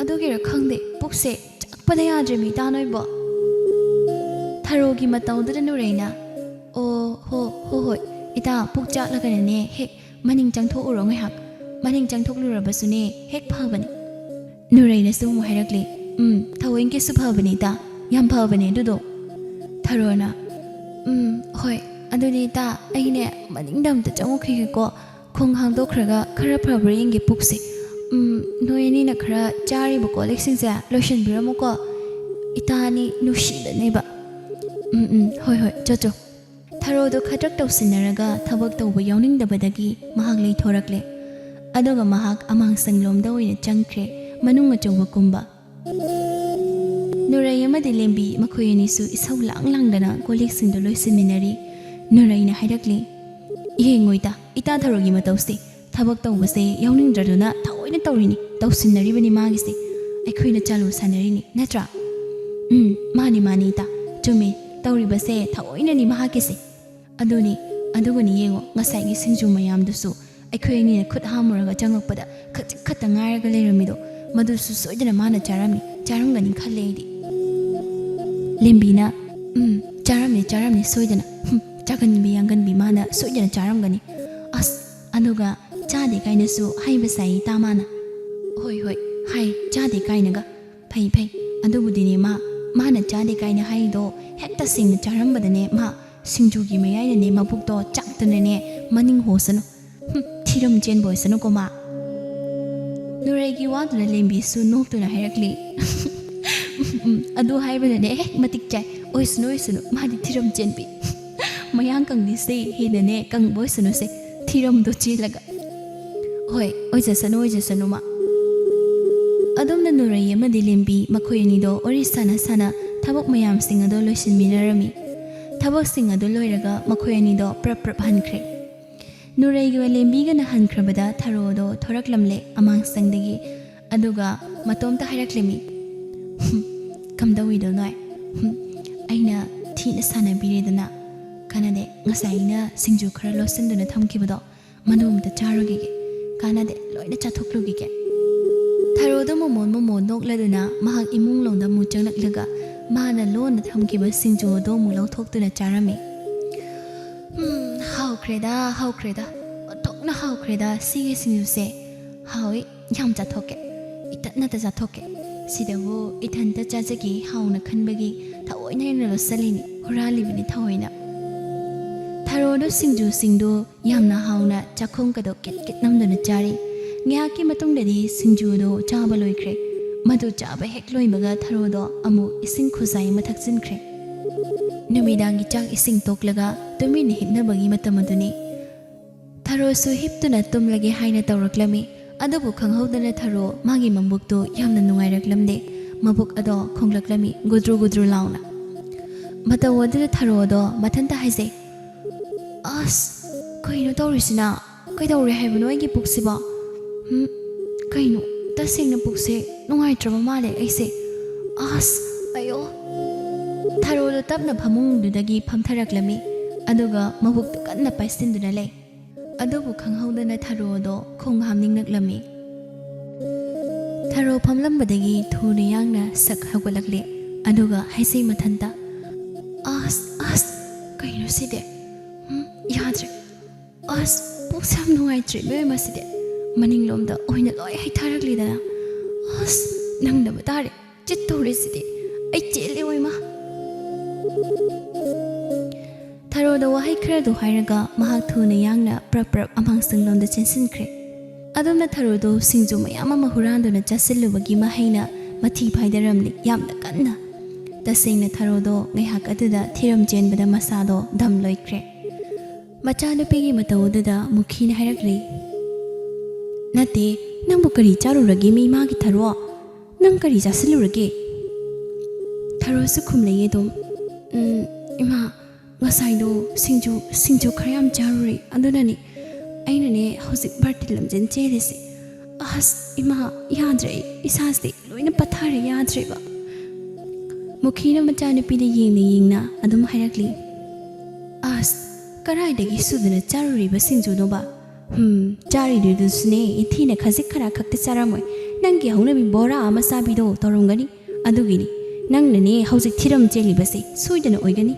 ꯑꯗꯨꯒꯤꯔ ꯈꯪꯗꯦ, ꯄꯨꯛꯁꯦ ꯆꯥꯛꯄꯗ ꯌꯥꯗ꯭ꯔꯦꯃꯤ ꯏꯇꯥ ꯅꯣꯏꯕꯣ꯫" ꯊꯔꯣꯒꯤ ꯃꯇꯧꯗꯨꯗ ꯅꯨꯔꯩꯅ, "ꯑꯣ, ꯍꯣ, ꯍꯣ, ꯍꯣꯏ, ꯏꯇꯥ, ꯄꯨꯛ ꯆꯥꯛꯂꯒꯅꯅꯦ ꯍꯦꯛ ꯃꯅꯤꯡ ꯆꯪꯊꯣꯛꯎꯔꯣ ꯉꯥꯏꯍꯥꯛ꯫ ꯃꯅꯤꯡ ꯆꯪꯊꯣꯛꯂꯨꯔꯕꯁꯨꯅꯦ ꯍꯦꯛ ꯐꯕꯅꯤ꯫" ꯅꯨꯔꯩꯅꯁꯨ ꯑꯃꯨꯛ ꯍꯥꯏꯔꯛꯂꯤ, "ꯎꯝ, ꯊꯑꯣꯏꯡꯀꯤꯁꯨ ꯐꯕꯅꯤ ꯏꯇꯥ꯫ ꯌꯥꯝ ꯐꯕꯅꯦ ꯑꯗꯨꯗꯣ꯫ ꯊꯔꯣꯅ, "ꯎꯝ, ꯍꯣꯏ, ꯑꯗꯨꯗꯤ ꯏꯇꯥ, ꯑꯩꯅꯦ ꯃꯅꯤꯡꯗ ꯑꯝꯇ ꯆꯪꯉꯨꯈꯤꯒꯦꯀꯣ꯫ ꯈꯣꯡ ꯍꯥꯡꯗꯣꯛꯈ꯭ꯔꯒ ꯈꯔ ꯐꯕ꯭ꯔꯥ ꯌꯦꯡꯒꯦ ꯄꯨꯛꯁꯦ꯫ ꯎꯝ, ꯅꯣꯏ ꯑꯅꯤꯅ ꯈꯔ ꯆꯥꯔꯤꯕ ꯀꯣꯜ ꯂꯤꯛꯁꯤꯡꯁꯦ ꯂꯣꯏꯁꯤꯟꯕꯤꯔꯝꯃꯨꯀꯣ꯫ ꯏꯇꯥ ꯑꯅꯤ ꯅꯨꯡꯁꯤꯕꯅꯦꯕ꯫ ꯎꯝ, ꯎꯝ, ꯍꯣꯏ, ꯍꯣꯏ, ꯆꯣ, ꯆꯣ꯫" ꯊꯔꯣꯗꯣ ꯈꯗ꯭ꯔꯛ ꯇꯧꯁꯤꯟꯅꯔꯒ ꯊꯕꯛ ꯇꯧꯕ ꯌꯥꯎꯅꯤꯡꯗꯕꯗꯒꯤ ꯃꯍꯥꯛ ꯂꯩꯊꯣꯔꯛꯂꯦ꯫ ꯑꯗꯨꯒ ꯃꯍꯥꯛ ꯑꯃꯥꯡꯁꯪꯂꯣꯝꯗ ꯑꯣꯏꯅ ꯆꯪꯈ꯭ꯔꯦ, ꯃꯅꯨꯡ ꯑꯆꯧꯕ ꯀꯨꯝꯕ꯫ ꯅꯨꯔꯩ ꯑꯃꯗꯤ ꯂꯦꯝꯕꯤ ꯃꯈꯣꯏ ꯑꯅꯤꯁꯨ ꯏꯁꯧ ꯂꯥꯡ ꯂꯥꯡꯗꯅ ꯀꯣꯜꯂꯤꯛꯁꯤꯡꯗꯨ ꯂꯣꯏꯁꯤꯟꯃꯤꯟꯅꯔꯤ꯫ ꯅꯨꯔꯩꯅ ꯍꯥꯏꯔꯛꯂꯤ, "ꯌꯦꯡꯉꯨ ꯏꯇꯥ, ꯏꯇꯥ ꯊꯔꯣꯒꯤ ꯃꯇꯧꯁꯦ꯫ ꯊꯕꯛ ꯇꯧꯕꯁꯦ ꯌꯥꯎꯅꯤꯡꯗ꯭ꯔꯗꯨꯅ ꯊꯑꯣꯏꯅ ꯇꯧꯔꯤꯅꯤ, ꯇꯧꯁꯤꯟꯅꯔꯤꯕꯅꯤ ꯃꯥꯒꯤꯁꯦ꯫ ꯑꯩꯈꯣꯏꯅ ꯆꯥꯂꯨ ꯁꯥꯟꯅꯔꯤꯅꯤ, ꯅꯠꯇ꯭ꯔꯥ?" "ꯎꯝ, ꯃꯥꯅꯤ, ꯃꯥꯅꯤ ꯏꯇꯥ, ꯆꯨꯝꯃꯤ, ꯇꯧꯔꯤꯕꯁꯦ ꯊꯑꯣꯏꯅꯅꯤ ꯃꯍꯥꯛꯀꯤꯁꯦ꯫ ꯑꯗꯨꯅꯤ, ꯑꯗꯨꯒꯅꯤ ꯌꯦꯡꯉꯣ, ꯉꯁꯥꯏꯒꯤ ꯁꯤꯡꯖꯨ ꯃꯌꯥꯝꯗꯨꯁꯨ ꯑꯩꯈꯣꯏ ꯑꯅꯤꯅ ꯈꯨꯠ ꯍꯥꯝꯃꯨꯔꯒ ꯆꯪꯉꯛꯄꯗ ꯈꯖꯤꯛ ꯈꯛꯇ ꯉꯥꯏꯔꯒ ꯂꯩꯔꯝꯃꯤꯗꯣ, ꯃꯗꯨꯁꯨ ꯁꯣꯏꯗꯅ ꯃꯥꯅ ꯆꯥꯔꯝꯅꯤ, ꯆꯥꯔꯝꯒꯅꯤ ꯈꯜꯂꯦ ꯑꯩꯗꯤ꯫" ꯂꯦꯝꯕꯤꯅ, "ꯎꯝ, ꯆꯥꯔꯝꯅꯤ, ꯆꯥꯔꯝꯅꯤ ꯁꯣꯏꯗꯅ꯫ ꯍꯨꯝ, ꯆꯥꯒꯟꯕꯤ ꯌꯥꯡꯒꯟꯕꯤ ꯃꯥꯅ ꯁꯣꯏꯗꯅ ꯆꯥꯔꯝꯒꯅꯤ꯫ ꯑꯁ, ꯑꯗꯨꯒ ꯆꯥꯗꯦ ꯀꯥꯏꯅꯁꯨ ꯍꯥꯏꯕ ꯁꯥꯏ ꯏꯇꯥ ꯃꯥꯅ꯫" "ꯍꯣꯏ, ꯍꯣꯏ, ꯍꯥꯏ, ꯆꯥꯗꯦ ꯀꯥꯏꯅꯒ꯫ ꯐꯩ, ꯐꯩ꯫ ꯑꯗꯨꯕꯨꯗꯤꯅꯦ ꯃꯥ, ꯃꯥꯅ ꯆꯥꯗꯦ ꯀꯥꯏꯅ ꯍꯥꯏꯔꯤꯗꯣ ꯍꯦꯛꯇ ꯁꯦꯡꯅ ꯆꯥꯔꯝꯕꯗꯅꯦ ꯃꯥ ꯁꯤꯡꯖꯨꯒꯤ ꯃꯌꯥꯏꯅꯅꯦ ꯃꯕꯨꯛꯇꯣ ꯆꯥꯛꯇꯅꯅꯦ ꯃꯅꯤꯡ ꯍꯣꯁꯅꯨ꯫ ꯍꯨꯝ, ꯊꯤꯔꯝ ꯆꯦꯟꯕ ꯑꯣꯏꯁꯅꯨꯀꯣ ꯃꯥ꯫" ꯅꯨꯔꯩꯒꯤ ꯋꯥꯗꯨꯅ ꯂꯦꯝꯕꯤꯁꯨ ꯅꯣꯛꯇꯨꯅ ꯍꯥꯏꯔꯛꯂꯤ, "ꯎꯝ, ꯎꯝ, ꯑꯗꯨ ꯍꯥꯏꯕꯅꯅꯦ ꯍꯦꯛ ꯃꯇꯤꯛ ꯆꯥꯏ꯫ ꯑꯣꯏꯁꯅꯨ, ꯑꯣꯏꯁꯅꯨ, ꯃꯥꯗꯤ ꯊꯤꯔꯝ ꯆꯦꯟꯕꯤ꯫ ꯃꯌꯥꯡ ꯀꯪꯕꯤꯁꯦ ꯍꯦꯟꯅꯅꯦ ꯀꯪꯕ ꯑꯣꯏꯁꯅꯨꯁꯦ, ꯊꯤꯔꯝꯗꯣ ꯆꯦꯜꯂꯒ꯫ ꯍꯣꯏ, ꯑꯣꯏꯖꯁꯅꯨ, ꯑꯣꯏꯖꯁꯅꯨ ꯃꯥ꯫" ꯑꯗꯨꯝꯅ ꯅꯨꯔꯩ ꯑꯃꯗꯤ ꯂꯦꯝꯕꯤ ꯃꯈꯣꯏ ꯑꯅꯤꯗꯣ ꯋꯥꯔꯤ ꯁꯥꯟꯅ ꯁꯥꯟꯅ ꯊꯕꯛ ꯃꯌꯥꯝꯁꯤꯡ ꯑꯗꯣ ꯂꯣꯏꯁꯤꯟꯃꯤꯟꯅꯔꯝꯃꯤ꯫ ꯊꯕꯛꯁꯤꯡ ꯑꯗꯨ ꯂꯣꯏꯔꯒ ꯃꯈꯣꯏ ꯑꯅꯤꯗꯣ ꯄ꯭ꯔꯞ ꯄ꯭ꯔꯞ ꯍꯟꯈ꯭ꯔꯦ꯫ ꯅꯨꯔꯩꯒ ꯂꯦꯝꯕꯤꯒꯅ ꯍꯟꯈ꯭ꯔꯕꯗ ꯊꯔꯣꯗꯣ ꯊꯣꯔꯛꯂꯝꯂꯦ ꯑꯃꯥꯡꯁꯪꯗꯒꯤ꯫ ꯑꯗꯨꯒ ꯃꯇꯣꯝꯇ ꯍꯥꯏꯔꯛꯂꯤꯃꯤ, "ꯍꯨꯝ, ꯀꯝꯗꯧꯏꯅꯣ ꯅꯣꯏ? ꯍꯨꯝ, ꯑꯩꯅ ꯊꯤꯅ ꯁꯥꯟꯅꯕꯤꯔꯦꯗꯅ꯫ ꯀꯥꯟꯅꯗꯦ, ꯉꯁꯥꯏ ꯑꯩꯅ ꯁꯤꯡꯖꯨ ꯈꯔ ꯂꯣꯠꯁꯤꯟꯗꯨꯅ ꯊꯝꯈꯤꯕꯗꯣ, ꯃꯗꯨ ꯑꯝꯇ ꯆꯥꯔꯨꯈꯤꯒꯦ꯫ ꯀꯥꯟꯅꯗꯦ, ꯂꯣꯏꯅ ꯆꯥꯊꯣꯛꯂꯨꯈꯤꯒꯦ꯫" ꯊꯔꯣꯗꯣ ꯃꯣꯃꯣꯟ ꯃꯣꯃꯣꯟ ꯅꯣꯛꯂꯗꯨꯅ ꯃꯍꯥꯛ ꯏꯃꯨꯡ ꯂꯣꯝꯗ ꯑꯃꯨꯛ ꯆꯪꯂꯛꯂꯒ ꯃꯥꯅ ꯂꯣꯟꯅ ꯊꯝꯈꯤꯕ ꯁꯤꯡꯖꯨ ꯑꯗꯣ ꯑꯃꯨꯛ ꯂꯧꯊꯣꯛꯇꯨꯅ ꯆꯥꯔꯝꯃꯤ꯫ "ꯎꯝ, ꯍꯥꯎꯈ꯭ꯔꯦꯗ, ꯍꯥꯎꯈ꯭ꯔꯦꯗ꯫ ꯑꯣꯟꯊꯣꯛꯅ ꯍꯥꯎꯈ꯭ꯔꯦꯗ ꯁꯤꯒꯤ ꯁꯤꯡꯖꯨꯁꯦ꯫ ꯍꯥꯎꯏ, ꯌꯥꯝ ꯆꯥꯊꯣꯛꯀꯦ꯫ ꯏꯇꯠꯅꯇ ꯆꯥꯊꯣꯛꯀꯦ꯫" "ꯁꯤꯗꯕꯨ ꯏꯊꯟꯇ ꯆꯥꯖꯒꯦ ꯍꯥꯎꯅ ꯈꯟꯕꯒꯤ ꯊꯑꯣꯏꯅ ꯑꯩꯅ ꯂꯣꯠꯁꯤꯜꯂꯤꯅꯤ, ꯍꯨꯔꯥꯜꯂꯤꯕꯅꯤ ꯊꯑꯣꯏꯅ꯫" ꯊꯔꯣꯗꯣ ꯁꯤꯡꯖꯨꯁꯤꯡꯗꯨ ꯌꯥꯝꯅ ꯍꯥꯎꯅ ꯆꯥꯛꯈꯣꯡꯒꯗꯣ ꯀꯤꯠ ꯀꯤꯠ ꯅꯝꯗꯨꯅ ꯆꯥꯔꯤ꯫ ꯉꯥꯏꯍꯥꯛꯀꯤ ꯃꯇꯨꯡꯗꯗꯤ ꯁꯤꯡꯖꯨꯗꯣ ꯆꯥꯕ ꯂꯣꯏꯈ꯭ꯔꯦ꯫ ꯃꯗꯨ ꯆꯥꯕ ꯍꯦꯛ ꯂꯣꯏꯕꯒ ꯊꯔꯣꯗꯣ ꯑꯃꯨꯛ ꯏꯁꯤꯡ ꯈꯨꯖꯥꯏ ꯑꯃ ꯊꯛꯆꯤꯟꯈ꯭ꯔꯦ꯫ ꯅꯨꯃꯤꯗꯥꯡꯒꯤ ꯆꯥꯛ ꯏꯁꯤꯡ ꯇꯣꯛꯂꯒ ꯇꯨꯃꯤꯟꯅ ꯍꯤꯞꯅꯕꯒꯤ ꯃꯇꯝ ꯑꯗꯨꯅꯤ꯫ ꯊꯔꯣꯁꯨ ꯍꯤꯞꯇꯨꯅ ꯇꯨꯝꯂꯒꯦ ꯍꯥꯏꯅ ꯇꯧꯔꯛꯂꯝꯃꯤ꯫ ꯑꯗꯨꯕꯨ ꯈꯪꯍꯧꯗꯅ ꯊꯔꯣ ꯃꯥꯒꯤ ꯃꯕꯨꯛꯇꯨ ꯌꯥꯝꯅ ꯅꯨꯡꯉꯥꯏꯔꯛꯂꯝꯗꯦ꯫ ꯃꯕꯨꯛ ꯑꯗꯣ ꯈꯣꯡꯂꯛꯂꯝꯃꯤ ꯒꯨꯗ꯭ꯔꯨ ꯒꯨꯗ꯭ꯔꯨ ꯂꯥꯎꯅ꯫ ꯃꯇꯧ ꯑꯗꯨꯗ ꯊꯔꯣ ꯑꯗꯣ ꯃꯊꯟꯇ ꯍꯥꯏꯖꯩ, "ꯑꯁ, ꯀꯩꯅꯣ ꯇꯧꯔꯤꯁꯤꯅ? ꯀꯩꯗꯧꯔꯦ ꯍꯥꯏꯕꯅꯣ ꯑꯩꯒꯤ ꯄꯨꯛꯁꯤꯕꯣ? ꯍꯝ? ꯀꯩꯅꯣ? ꯇꯁꯦꯡꯅ ꯄꯨꯛꯁꯦ ꯅꯨꯡꯉꯥꯏꯇ꯭ꯔꯕ ꯃꯥꯜꯂꯦ ꯑꯩꯁꯦ꯫ ꯑꯁ, ꯑꯌꯣ!" ꯊꯔꯣꯗꯣ ꯇꯞꯅ ꯐꯃꯨꯡꯗꯨꯗꯒꯤ ꯐꯝꯊꯔꯛꯂꯝꯃꯤ꯫ ꯑꯗꯨꯒ ꯃꯕꯨꯛꯇꯨ ꯀꯟꯅ ꯄꯥꯏꯁꯤꯟꯗꯨꯅ ꯂꯩ꯫ ꯑꯗꯨꯕꯨ ꯈꯪꯍꯧꯗꯅ ꯊꯔꯣꯗꯣ ꯈꯣꯡ ꯍꯥꯝꯅꯤꯡꯂꯛꯂꯝꯃꯤ꯫ ꯊꯔꯣ ꯐꯝꯂꯝꯕꯗꯒꯤ ꯊꯨꯅ ꯌꯥꯡꯅ ꯁꯛ ꯍꯧꯒꯠꯂꯛꯂꯦ꯫ ꯑꯗꯨꯒ ꯍꯥꯏꯖꯩ ꯃꯊꯟꯇ, "ꯑꯁ, ꯑꯁ, ꯀꯩꯅꯣ ꯁꯤꯗꯤ? ꯍꯝ, ꯌꯥꯗ꯭ꯔꯦ꯫ ꯑꯁ, ꯄꯨꯛꯁꯦ ꯌꯥꯝ ꯅꯨꯡꯉꯥꯏꯇ꯭ꯔꯦ ꯏꯕꯦꯝꯃ ꯁꯤꯗꯤ꯫ ꯃꯅꯤꯡꯂꯣꯝꯗ ꯑꯣꯏꯅ ꯂꯣꯏ ꯍꯩꯊꯔꯛꯂꯦꯗꯅ꯫ ꯑꯁ, ꯅꯪꯗꯕ ꯇꯥꯔꯦ꯫ ꯆꯤꯠ ꯇꯧꯔꯤꯁꯤꯗꯤ꯫ ꯑꯩ ꯆꯦꯜꯂꯦ ꯑꯣꯏꯃ꯫" ꯊꯔꯣꯗ ꯋꯥꯍꯩ ꯈꯔꯗꯨ ꯍꯥꯏꯔꯒ ꯃꯍꯥꯛ ꯊꯨꯅ ꯌꯥꯡꯅ ꯄ꯭ꯔꯞ ꯄ꯭ꯔꯞ ꯑꯃꯥꯡꯁꯪꯂꯣꯝꯗ ꯆꯦꯟꯁꯤꯟꯈ꯭ꯔꯦ꯫ ꯑꯗꯨꯝꯅ ꯊꯔꯣꯗꯨ ꯁꯤꯡꯖꯨ ꯃꯌꯥꯝ ꯑꯃ ꯍꯨꯔꯥꯟꯗꯨꯅ ꯆꯥꯁꯤꯜꯂꯨꯕꯒꯤ ꯃꯍꯩꯅ ꯃꯊꯤ ꯐꯥꯏꯗꯔꯝꯂꯤ ꯌꯥꯝꯅ ꯀꯟꯅ꯫ ꯇꯁꯦꯡꯅ ꯊꯔꯣꯗꯣ ꯉꯥꯏꯍꯥꯛ ꯑꯗꯨꯗ ꯊꯤꯔꯝ ꯆꯦꯟꯕꯗ ꯃꯁꯥꯗꯣ ꯗꯝ ꯂꯣꯏꯈ꯭ꯔꯦ꯫ ꯃꯆꯥꯅꯨꯄꯤꯒꯤ ꯃꯇꯧ ꯑꯗꯨꯗ ꯃꯨꯈꯤꯅ ꯍꯥꯏꯔꯛꯂꯤ, "ꯅꯠꯇꯦ, ꯅꯪꯕꯨ ꯀꯔꯤ ꯆꯥꯔꯨꯔꯒꯦ ꯃꯤ ꯏꯃꯥꯒꯤ ꯊꯔꯣ? ꯅꯪ ꯀꯔꯤ ꯆꯥꯁꯤꯜꯂꯨꯔꯒꯦ?" ꯊꯔꯣꯁꯨ ꯈꯨꯝꯂꯛꯏ ꯑꯗꯨꯝ, "ꯎꯝ, ꯏꯃꯥ, ꯉꯁꯥꯏꯗꯣ ꯁꯤꯡꯖꯨ, ꯁꯤꯡꯖꯨ ꯈꯔ ꯌꯥꯝ ꯆꯥꯔꯨꯔꯦ, ꯑꯗꯨꯅꯅꯦ ꯑꯩꯅꯅꯦ ꯍꯧꯖꯤꯛ ꯕꯥꯔꯇꯤꯟ ꯂꯝꯖꯦꯟ ꯆꯦꯜꯂꯤꯁꯦ꯫ ꯑꯁ, ꯏꯃꯥ, ꯌꯥꯗ꯭ꯔꯦ ꯑꯩ, ꯏꯁꯥꯁꯤꯗꯤ ꯂꯣꯏꯅ ꯄꯠꯊꯔꯦ, ꯌꯥꯗ꯭ꯔꯦꯕ꯫" ꯃꯨꯈꯤꯅ ꯃꯆꯥꯅꯨꯄꯤꯗ ꯌꯦꯡꯅ ꯌꯦꯡꯅ ꯑꯗꯨꯝ ꯍꯥꯏꯔꯛꯂꯤ, "ꯑꯁ, ꯀꯔꯥꯏꯗꯒꯤ ꯁꯨꯗꯅ ꯆꯥꯔꯨꯔꯤꯕ ꯁꯤꯡꯖꯨꯅꯣꯕ? ꯍꯨꯝ, ꯆꯥꯔꯤꯗꯨꯗꯨꯁꯨꯅꯦ, ꯏꯊꯤꯅ ꯈꯖꯤꯛ ꯈꯔ ꯈꯛꯇ ꯆꯥꯔꯝꯃꯣꯏ꯫ ꯅꯪꯒꯤ ꯍꯧꯅꯕꯤ ꯕꯣꯔꯥ ꯑꯃ ꯆꯥꯕꯤꯗꯣ ꯇꯧꯔꯝꯒꯅꯤ꯫ ꯑꯗꯨꯒꯤꯅꯤ ꯅꯪꯅꯅꯦ ꯍꯧꯖꯤꯛ ꯊꯤꯔꯝ ꯆꯦꯜꯂꯤꯕꯁꯦ, ꯁꯣꯏꯗꯅ ꯑꯣꯏꯒꯅꯤ꯫"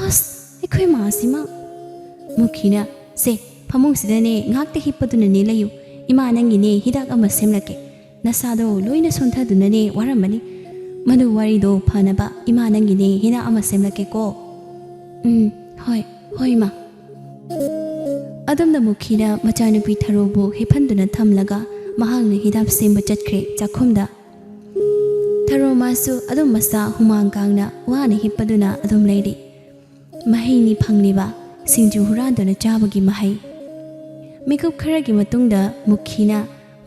ꯑꯁ, ꯑꯩꯈꯣꯏ ꯃꯥꯁꯤꯃ꯫ ꯃꯨꯈꯤꯅ, "ꯁꯦ, ꯐꯃꯨꯡꯁꯤꯗꯅꯦ ꯉꯥꯛꯇ ꯍꯤꯞꯄꯗꯨꯅꯅꯦ ꯂꯩꯌꯨ꯫ ꯏꯃꯥ ꯅꯪꯒꯤꯅꯦ ꯍꯤꯗꯥꯛ ꯑꯃ ꯁꯦꯝꯂꯛꯀꯦ꯫ ꯅꯁꯥꯗꯣ ꯂꯣꯏꯅ ꯁꯣꯟꯊꯗꯨꯅꯅꯦ ꯋꯥꯔꯝꯃꯅꯤ꯫ ꯃꯗꯨ ꯋꯥꯔꯤꯗꯣ ꯐꯅꯕ ꯏꯃꯥ ꯅꯪꯒꯤꯅꯦ ꯍꯤꯗꯥꯛ ꯑꯃ ꯁꯦꯝꯂꯛꯀꯦꯀꯣ꯫ ꯎꯝ, ꯍꯣꯏ, ꯍꯣꯏ, ꯏꯃꯥ꯫ ꯑꯗꯨꯝꯅ ꯃꯨꯈꯤꯅ ꯃꯆꯥꯅꯨꯄꯤ ꯊꯔꯣꯕꯨ ꯍꯤꯞꯍꯟꯗꯨꯅ ꯊꯝꯂꯒ ꯃꯍꯥꯛꯅ ꯍꯤꯗꯥꯛ ꯁꯦꯝꯕ ꯆꯠꯈ꯭ꯔꯦ ꯆꯥꯛꯈꯨꯝꯗ꯫ ꯊꯔꯣ ꯃꯥꯁꯨ ꯑꯗꯨꯝ ꯃꯁꯥ ꯍꯨꯃꯥꯡ ꯀꯥꯡꯅ ꯋꯥꯅ ꯍꯤꯞꯄꯗꯨꯅ ꯑꯗꯨꯝ ꯂꯩꯔꯤ꯫ ꯃꯍꯩꯅꯤ ꯐꯪꯂꯤꯕ ꯁꯤꯡꯖꯨ ꯍꯨꯔꯥꯟꯗꯨꯅ ꯆꯥꯕꯒꯤ ꯃꯍꯩ꯫ ꯃꯤꯀꯨꯞ ꯈꯔꯒꯤ ꯃꯇꯨꯡꯗ ꯃꯨꯈꯤꯅ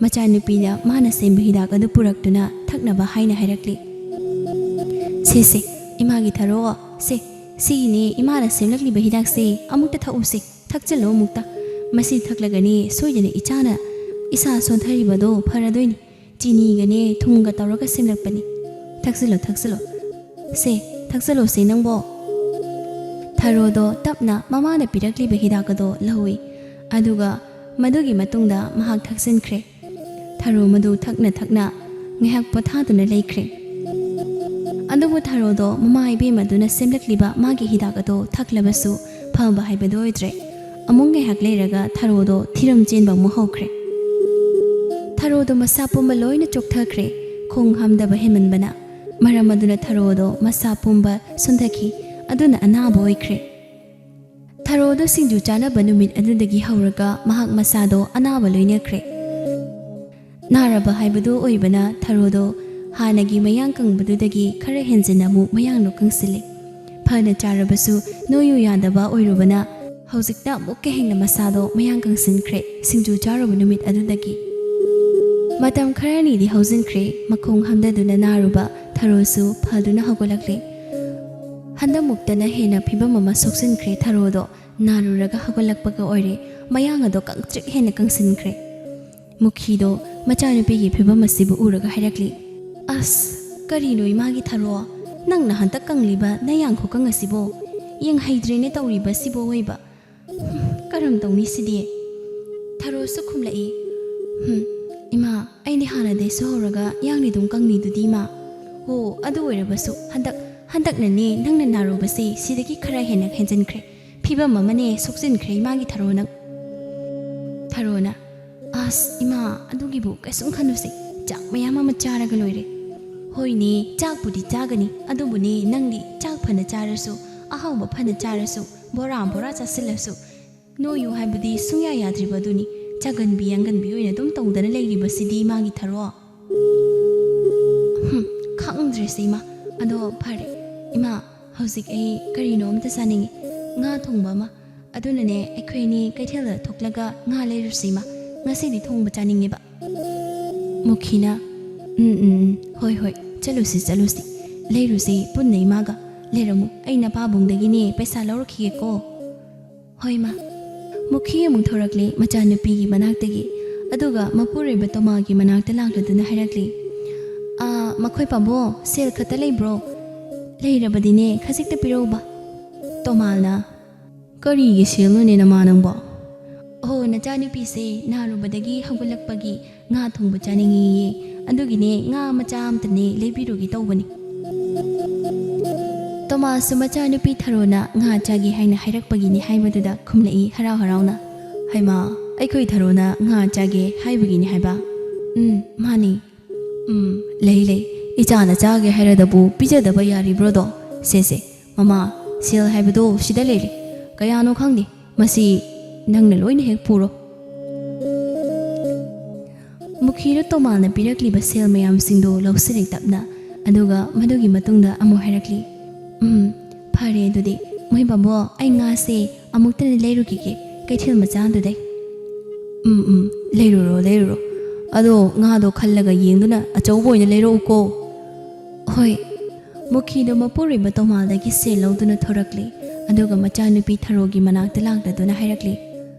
ꯃꯆꯥꯅꯨꯄꯤꯗ ꯃꯥꯅ ꯁꯦꯝꯕ ꯍꯤꯗꯥꯛ ꯑꯗꯨ ꯄꯨꯔꯛꯇꯨꯅ ꯊꯛꯅꯕ ꯍꯥꯏꯅ ꯍꯥꯏꯔꯛꯂꯤ꯫ "ꯁꯦ, ꯁꯦ, ꯏꯃꯥꯒꯤ ꯊꯔꯣ, ꯁꯦ, ꯁꯤꯒꯤꯅꯦ ꯏꯃꯥꯅ ꯁꯦꯝꯂꯛꯂꯤꯕ ꯍꯤꯗꯥꯛꯁꯦ, ꯑꯃꯨꯛꯇ ꯊꯛꯎꯁꯦ, ꯊꯛꯆꯤꯜꯂꯣ ꯑꯃꯨꯛꯇ꯫ ꯃꯁꯤ ꯊꯛꯂꯒꯅꯦ ꯁꯣꯏꯗꯅ ꯏꯆꯥꯅ ꯏꯁꯥ ꯁꯣꯟꯊꯔꯤꯕꯗꯣ ꯐꯔꯗꯣꯏꯅꯤ꯫ ꯆꯤꯅꯤꯒꯅꯦ ꯊꯨꯝꯒ ꯇꯧꯔꯒ ꯁꯦꯝꯂꯛꯄꯅꯤ꯫ ꯊꯛꯆꯤꯜꯂꯣ, ꯊꯛꯆꯤꯜꯂꯣ꯫ ꯁꯦ, ꯊꯛꯆꯜꯂꯣꯁꯦ ꯅꯪꯕꯣ꯫" ꯊꯔꯣꯗꯣ ꯇꯞꯅ ꯃꯃꯥꯅ ꯄꯤꯔꯛꯂꯤꯕ ꯍꯤꯗꯥꯛ ꯑꯗꯣ ꯂꯧꯏ꯫ ꯑꯗꯨꯒ ꯃꯗꯨꯒꯤ ꯃꯇꯨꯡꯗ ꯃꯍꯥꯛ ꯊꯛꯆꯤꯟꯈ꯭ꯔꯦ꯫ ꯊꯔꯣ ꯃꯗꯨ ꯊꯛꯅ ꯊꯛꯅ ꯉꯥꯏꯍꯥꯛ ꯄꯣꯊꯥꯗꯨꯅ ꯂꯩꯈ꯭ꯔꯦ꯫ ꯑꯗꯨꯕꯨ ꯊꯔꯣꯗꯣ ꯃꯃꯥ ꯏꯕꯦꯝꯃꯗꯨꯅ ꯁꯦꯝꯂꯛꯂꯤꯕ ꯃꯥꯒꯤ ꯍꯤꯗꯥꯛ ꯑꯗꯣ ꯊꯛꯂꯕꯁꯨ ꯐꯕ ꯍꯥꯏꯕꯗꯨ ꯑꯣꯏꯗ꯭ꯔꯦ꯫ ꯑꯃꯨꯛ ꯉꯥꯏꯍꯥꯛ ꯂꯩꯔꯒ ꯊꯔꯣꯗꯣ ꯊꯤꯔꯝ ꯆꯦꯟꯕ ꯑꯃꯨꯛ ꯍꯧꯈ꯭ꯔꯦ꯫ ꯊꯔꯣꯗꯣ ꯃꯁꯥ ꯄꯨꯝꯕ ꯂꯣꯏꯅ ꯆꯣꯛꯊꯈ꯭ꯔꯦ, ꯈꯣꯡ ꯍꯥꯝꯗꯕ ꯍꯦꯟꯃꯟꯕꯅ꯫ ꯃꯔꯝ ꯑꯗꯨꯅ ꯊꯔꯣꯗꯣ ꯃꯁꯥ ꯄꯨꯝꯕ ꯁꯣꯟꯊꯈꯤ, ꯑꯗꯨꯅ ꯑꯅꯥꯕ ꯑꯣꯏꯈ꯭ꯔꯦ꯫ ꯊꯔꯣꯗꯣ ꯁꯤꯡꯖꯨ ꯆꯥꯅꯕ ꯅꯨꯃꯤꯠ ꯑꯗꯨꯗꯒꯤ ꯍꯧꯔꯒ ꯃꯍꯥꯛ ꯃꯁꯥꯗꯣ ꯑꯅꯥꯕ ꯂꯣꯏꯅꯈ꯭ꯔꯦ꯫ ꯅꯥꯔꯕ ꯍꯥꯏꯕꯗꯨ ꯑꯣꯏꯕꯅ ꯊꯔꯣꯗꯣ ꯍꯥꯟꯅꯒꯤ ꯃꯌꯥꯡ ꯀꯪꯕꯗꯨꯗꯒꯤ ꯈꯔ ꯍꯦꯟꯖꯤꯟꯅ ꯑꯃꯨꯛ ꯃꯌꯥꯡꯗꯣ ꯀꯪꯁꯤꯜꯂꯦ꯫ ꯐꯅ ꯆꯥꯔꯕꯁꯨ ꯅꯣꯏꯌꯨ ꯌꯥꯗꯕ ꯑꯣꯏꯔꯨꯕꯅ ꯍꯧꯖꯤꯛꯇ ꯑꯃꯨꯛꯀ ꯍꯦꯟꯅ ꯃꯁꯥꯗꯣ ꯃꯌꯥꯡ ꯀꯪꯁꯤꯟꯈ꯭ꯔꯦ, ꯁꯤꯡꯖꯨ ꯆꯥꯔꯨꯕ ꯅꯨꯃꯤꯠ ꯑꯗꯨꯗꯒꯤ꯫ ꯃꯇꯝ ꯈꯔꯅꯤꯗꯤ ꯍꯧꯖꯤꯟꯈ꯭ꯔꯦ, ꯃꯈꯣꯡ ꯍꯥꯝꯗꯗꯨꯅ ꯅꯥꯔꯨꯕ ꯊꯔꯣꯁꯨ ꯐꯗꯨꯅ ꯍꯧꯒꯠꯂꯛꯂꯦ꯫ ꯍꯟꯗꯛꯃꯨꯛꯇꯅ ꯍꯦꯟꯅ ꯐꯤꯕꯝ ꯑꯃ ꯁꯣꯛꯆꯤꯟꯈ꯭ꯔꯦ ꯊꯔꯣꯗꯣ꯫ ꯅꯥꯔꯨꯔꯒ ꯍꯧꯒꯠꯂꯛꯄꯒ ꯑꯣꯏꯔꯦ, ꯃꯌꯥꯡ ꯑꯗꯣ ꯀꯪꯇ꯭ꯔꯤꯛ ꯍꯦꯟꯅ ꯀꯪꯁꯤꯟꯈ꯭ꯔꯦ꯫ ꯃꯨꯈꯤꯗꯣ ꯃꯆꯥꯅꯨꯄꯤꯒꯤ ꯐꯤꯕꯝ ꯑꯁꯤꯕꯨ ꯎꯔꯒ ꯍꯥꯏꯔꯛꯂꯤ, "ꯑꯁ, ꯀꯔꯤꯅꯣ ꯏꯃꯥꯒꯤ ꯊꯔꯣ? ꯅꯪꯅ ꯍꯟꯗꯛ ꯀꯪꯂꯤꯕ ꯅꯌꯥꯡ ꯈꯨꯀꯪ ꯑꯁꯤꯕꯣ? ꯌꯦꯡꯍꯩꯗ꯭ꯔꯦꯅꯦ ꯇꯧꯔꯤꯕꯁꯤꯕꯨ ꯑꯣꯏꯕ꯫ ꯍꯨꯝ, ꯀꯔꯝ ꯇꯧꯅꯤ ꯁꯤꯗꯤ?" ꯊꯔꯣꯁꯨ ꯈꯨꯝꯂꯛꯏ, "ꯍꯨꯝ, ꯏꯃꯥ, ꯑꯩꯗꯤ ꯍꯥꯟꯅꯗꯩꯁꯨ ꯍꯧꯔꯒ ꯌꯥꯡꯂꯤ ꯑꯗꯨꯝ ꯀꯪꯂꯤꯗꯨꯗꯤ ꯏꯃꯥ꯫ ꯍꯣ, ꯑꯗꯨ ꯑꯣꯏꯔꯕꯁꯨ ꯍꯟꯗꯛ, ꯍꯟꯗꯛꯅꯅꯦ ꯅꯪꯅ ꯅꯥꯔꯨꯕꯁꯦ ꯁꯤꯗꯒꯤ ꯈꯔ ꯍꯦꯟꯅ ꯍꯦꯟꯖꯤꯟꯈ꯭ꯔꯦ꯫ ꯐꯤꯕꯝ ꯑꯃꯅꯦ ꯁꯣꯛꯆꯤꯟꯈ꯭ꯔꯦ ꯏꯃꯥꯒꯤ ꯊꯔꯣ ꯅꯪ꯫" ꯊꯔꯣꯅ, "ꯑꯁ ꯏꯃꯥ, ꯑꯗꯨꯒꯤꯕꯨ ꯀꯩꯁꯨꯝ ꯈꯟꯅꯨꯁꯦ꯫ ꯆꯥꯛ ꯃꯌꯥꯝ ꯑꯃ ꯆꯥꯔꯒ ꯂꯣꯏꯔꯦ꯫ ꯍꯣꯏꯅꯦ, ꯆꯥꯛꯄꯨꯗꯤ ꯆꯥꯒꯅꯤ, ꯑꯗꯨꯕꯨꯅꯦ, ꯅꯪꯗꯤ ꯆꯥꯛ ꯐꯅ ꯆꯥꯔꯁꯨ, ꯑꯍꯥꯎꯕ ꯐꯅ ꯆꯥꯔꯁꯨ, ꯕꯣꯔꯥ ꯕꯣꯔꯥ ꯆꯥꯁꯤꯜꯂꯁꯨ, ꯅꯣꯏꯌꯨ ꯍꯥꯏꯕꯗꯤ ꯁꯨꯡꯌꯥ ꯌꯥꯗ꯭ꯔꯤꯕ ꯑꯗꯨꯅꯤ꯫ ꯆꯥꯒꯟꯕꯤ ꯌꯥꯡꯒꯟꯕꯤ ꯑꯣꯏꯅ ꯑꯗꯨꯝ ꯇꯧꯗꯅ ꯂꯩꯔꯤꯕꯁꯤꯗꯤ ꯃꯥꯒꯤ ꯊꯔꯣ꯫ ꯍꯨꯝ, ꯈꯪꯗ꯭ꯔꯦꯁꯦ ꯏꯃꯥ꯫ ꯑꯗꯣ ꯐꯔꯦ ꯏꯃꯥ, ꯍꯧꯖꯤꯛ ꯑꯩ ꯀꯔꯤꯅꯣ ꯑꯃꯇ ꯆꯥꯅꯤꯡꯉꯤ꯫ ꯉꯥ ꯊꯣꯡꯕ ꯑꯃ꯫ ꯑꯗꯨꯅꯅꯦ, ꯑꯩꯈꯣꯏ ꯑꯅꯤ ꯀꯩꯊꯦꯜꯗ ꯊꯣꯛꯂꯒ ꯉꯥ ꯂꯩꯔꯨꯁꯤ ꯏꯃꯥ꯫ ꯉꯁꯤꯗꯤ ꯊꯣꯡꯕ ꯆꯥꯅꯤꯡꯉꯦꯕ꯫ ꯃꯨꯈꯤꯅ, "ꯎꯝ, ꯎꯝ, ꯎꯝ, ꯍꯣꯏ, ꯍꯣꯏ, ꯆꯠꯂꯨꯁꯤ, ꯆꯠꯂꯨꯁꯤ꯫ ꯂꯩꯔꯨꯁꯤ ꯄꯨꯟꯅ ꯏꯃꯥꯒ꯫ ꯂꯩꯔꯝꯃꯨ, ꯑꯩ ꯅꯄꯥꯕꯨꯡꯗꯒꯤꯅꯦ ꯄꯩꯁꯥ ꯂꯧꯔꯛꯈꯤꯒꯦꯀꯣ꯫" "ꯍꯣꯏ ꯏꯃꯥ꯫" ꯃꯨꯈꯤ ꯑꯃꯨꯛ ꯊꯣꯔꯛꯂꯦ ꯃꯆꯥꯅꯨꯄꯤꯒꯤ ꯃꯅꯥꯛꯇꯒꯤ꯫ ꯑꯗꯨꯒ ꯃꯄꯨꯔꯣꯏꯕ ꯇꯣꯃꯥꯒꯤ ꯃꯅꯥꯛꯇ ꯂꯥꯛꯂꯗꯨꯅ ꯍꯥꯏꯔꯛꯂꯤ, "ꯑꯥ, ꯃꯈꯣꯏ ꯄꯥꯕꯣ, ꯁꯦꯜ ꯈꯛꯇ ꯂꯩꯕ꯭ꯔꯣ? ꯂꯩꯔꯕꯗꯤꯅꯦ, ꯈꯖꯤꯛꯇ ꯄꯤꯔꯛꯎꯕ꯫" ꯇꯣꯃꯥꯅ, "ꯀꯔꯤꯒꯤ ꯁꯦꯜꯅꯣꯅꯦ ꯅꯃꯥ ꯅꯪꯕꯣ?" "ꯑꯣ, ꯅꯆꯥꯅꯨꯄꯤꯁꯦ ꯅꯥꯔꯨꯕꯗꯒꯤ ꯍꯧꯒꯠꯂꯛꯄꯒꯤ ꯉꯥ ꯊꯣꯡꯕ ꯆꯥꯅꯤꯡꯉꯤꯌꯦ, ꯑꯗꯨꯒꯤꯅꯦ ꯉꯥ ꯃꯆꯥ ꯑꯝꯇꯅꯦ ꯂꯩꯕꯤꯔꯨꯒꯦ ꯇꯧꯕꯅꯤ꯫" ꯇꯣꯃꯥꯁꯁꯨ ꯃꯆꯥꯅꯨꯄꯤ ꯊꯔꯣꯅ ꯉꯥ ꯆꯥꯒꯦ ꯍꯥꯏꯅ ꯍꯥꯏꯔꯛꯄꯒꯤꯅꯤ ꯍꯥꯏꯕꯗꯨꯗ ꯈꯨꯝꯂꯛꯏ ꯍꯔꯥꯎ ꯍꯔꯥꯎꯅ, "ꯍꯩꯃꯥ, ꯑꯩꯈꯣꯏ ꯊꯔꯣꯅ ꯉꯥ ꯆꯥꯒꯦ ꯍꯥꯏꯕꯒꯤꯅꯤ ꯍꯥꯏꯕ?" "ꯎꯝ, ꯃꯥꯅꯤ꯫" "ꯎꯝ, ꯂꯩ, ꯂꯩ꯫ ꯏꯆꯥꯅ ꯆꯥꯒꯦ ꯍꯥꯏꯔꯗꯕꯨ ꯄꯤꯖꯗꯕ ꯌꯥꯔꯤꯕ꯭ꯔꯣꯗꯣ? ꯁꯦ, ꯁꯦ, ꯃꯃꯥ, ꯁꯦꯜ ꯍꯥꯏꯕꯗꯣ ꯁꯤꯗ ꯂꯩꯔꯦ꯫ ꯀꯌꯥꯅꯣ ꯈꯪꯗꯦ꯫ ꯃꯁꯤ ꯅꯪꯅ ꯂꯣꯏꯅ ꯍꯦꯛ ꯄꯨꯔꯣ꯫" ꯃꯨꯈꯤꯗꯨ ꯇꯣꯃꯥꯅ ꯄꯤꯔꯛꯂꯤꯕ ꯁꯦꯜ ꯃꯌꯥꯝꯁꯤꯡꯗꯨ ꯂꯧꯁꯤꯜꯂꯤ ꯇꯞꯅ, ꯑꯗꯨꯒ ꯃꯗꯨꯒꯤ ꯃꯇꯨꯡꯗ ꯑꯃꯨꯛ ꯍꯥꯏꯔꯛꯂꯤ, "ꯎꯝ, ꯐꯔꯦ ꯑꯗꯨꯗꯤ, ꯃꯣꯏ ꯕꯥꯕꯣ, ꯑꯩ ꯉꯥꯁꯦ ꯑꯃꯨꯛꯇꯅ ꯂꯩꯔꯨꯈꯤꯒꯦ ꯀꯩꯊꯦꯜ ꯃꯆꯥꯗꯨꯗꯩ꯫" "ꯎꯝ, ꯎꯝ, ꯂꯩꯔꯨꯔꯣ, ꯂꯩꯔꯨꯔꯣ꯫ ꯑꯗꯣ ꯉꯥꯗꯣ ꯈꯜꯂꯒ ꯌꯦꯡꯗꯨꯅ ꯑꯆꯧꯕ ꯑꯣꯏꯅ ꯂꯩꯔꯛꯎꯀꯣ꯫" "ꯍꯣꯏ꯫" ꯃꯨꯈꯤꯗꯣ ꯃꯄꯨꯔꯣꯏꯕ ꯇꯣꯃꯥꯜꯗꯒꯤ ꯁꯦꯜ ꯂꯧꯗꯨꯅ ꯊꯣꯔꯛꯂꯦ, ꯑꯗꯨꯒ ꯃꯆꯥꯅꯨꯄꯤ ꯊꯔꯣꯒꯤ ꯃꯅꯥꯛꯇ ꯂꯥꯛꯂꯗꯨꯅ ꯍꯥꯏꯔꯛꯂꯦ,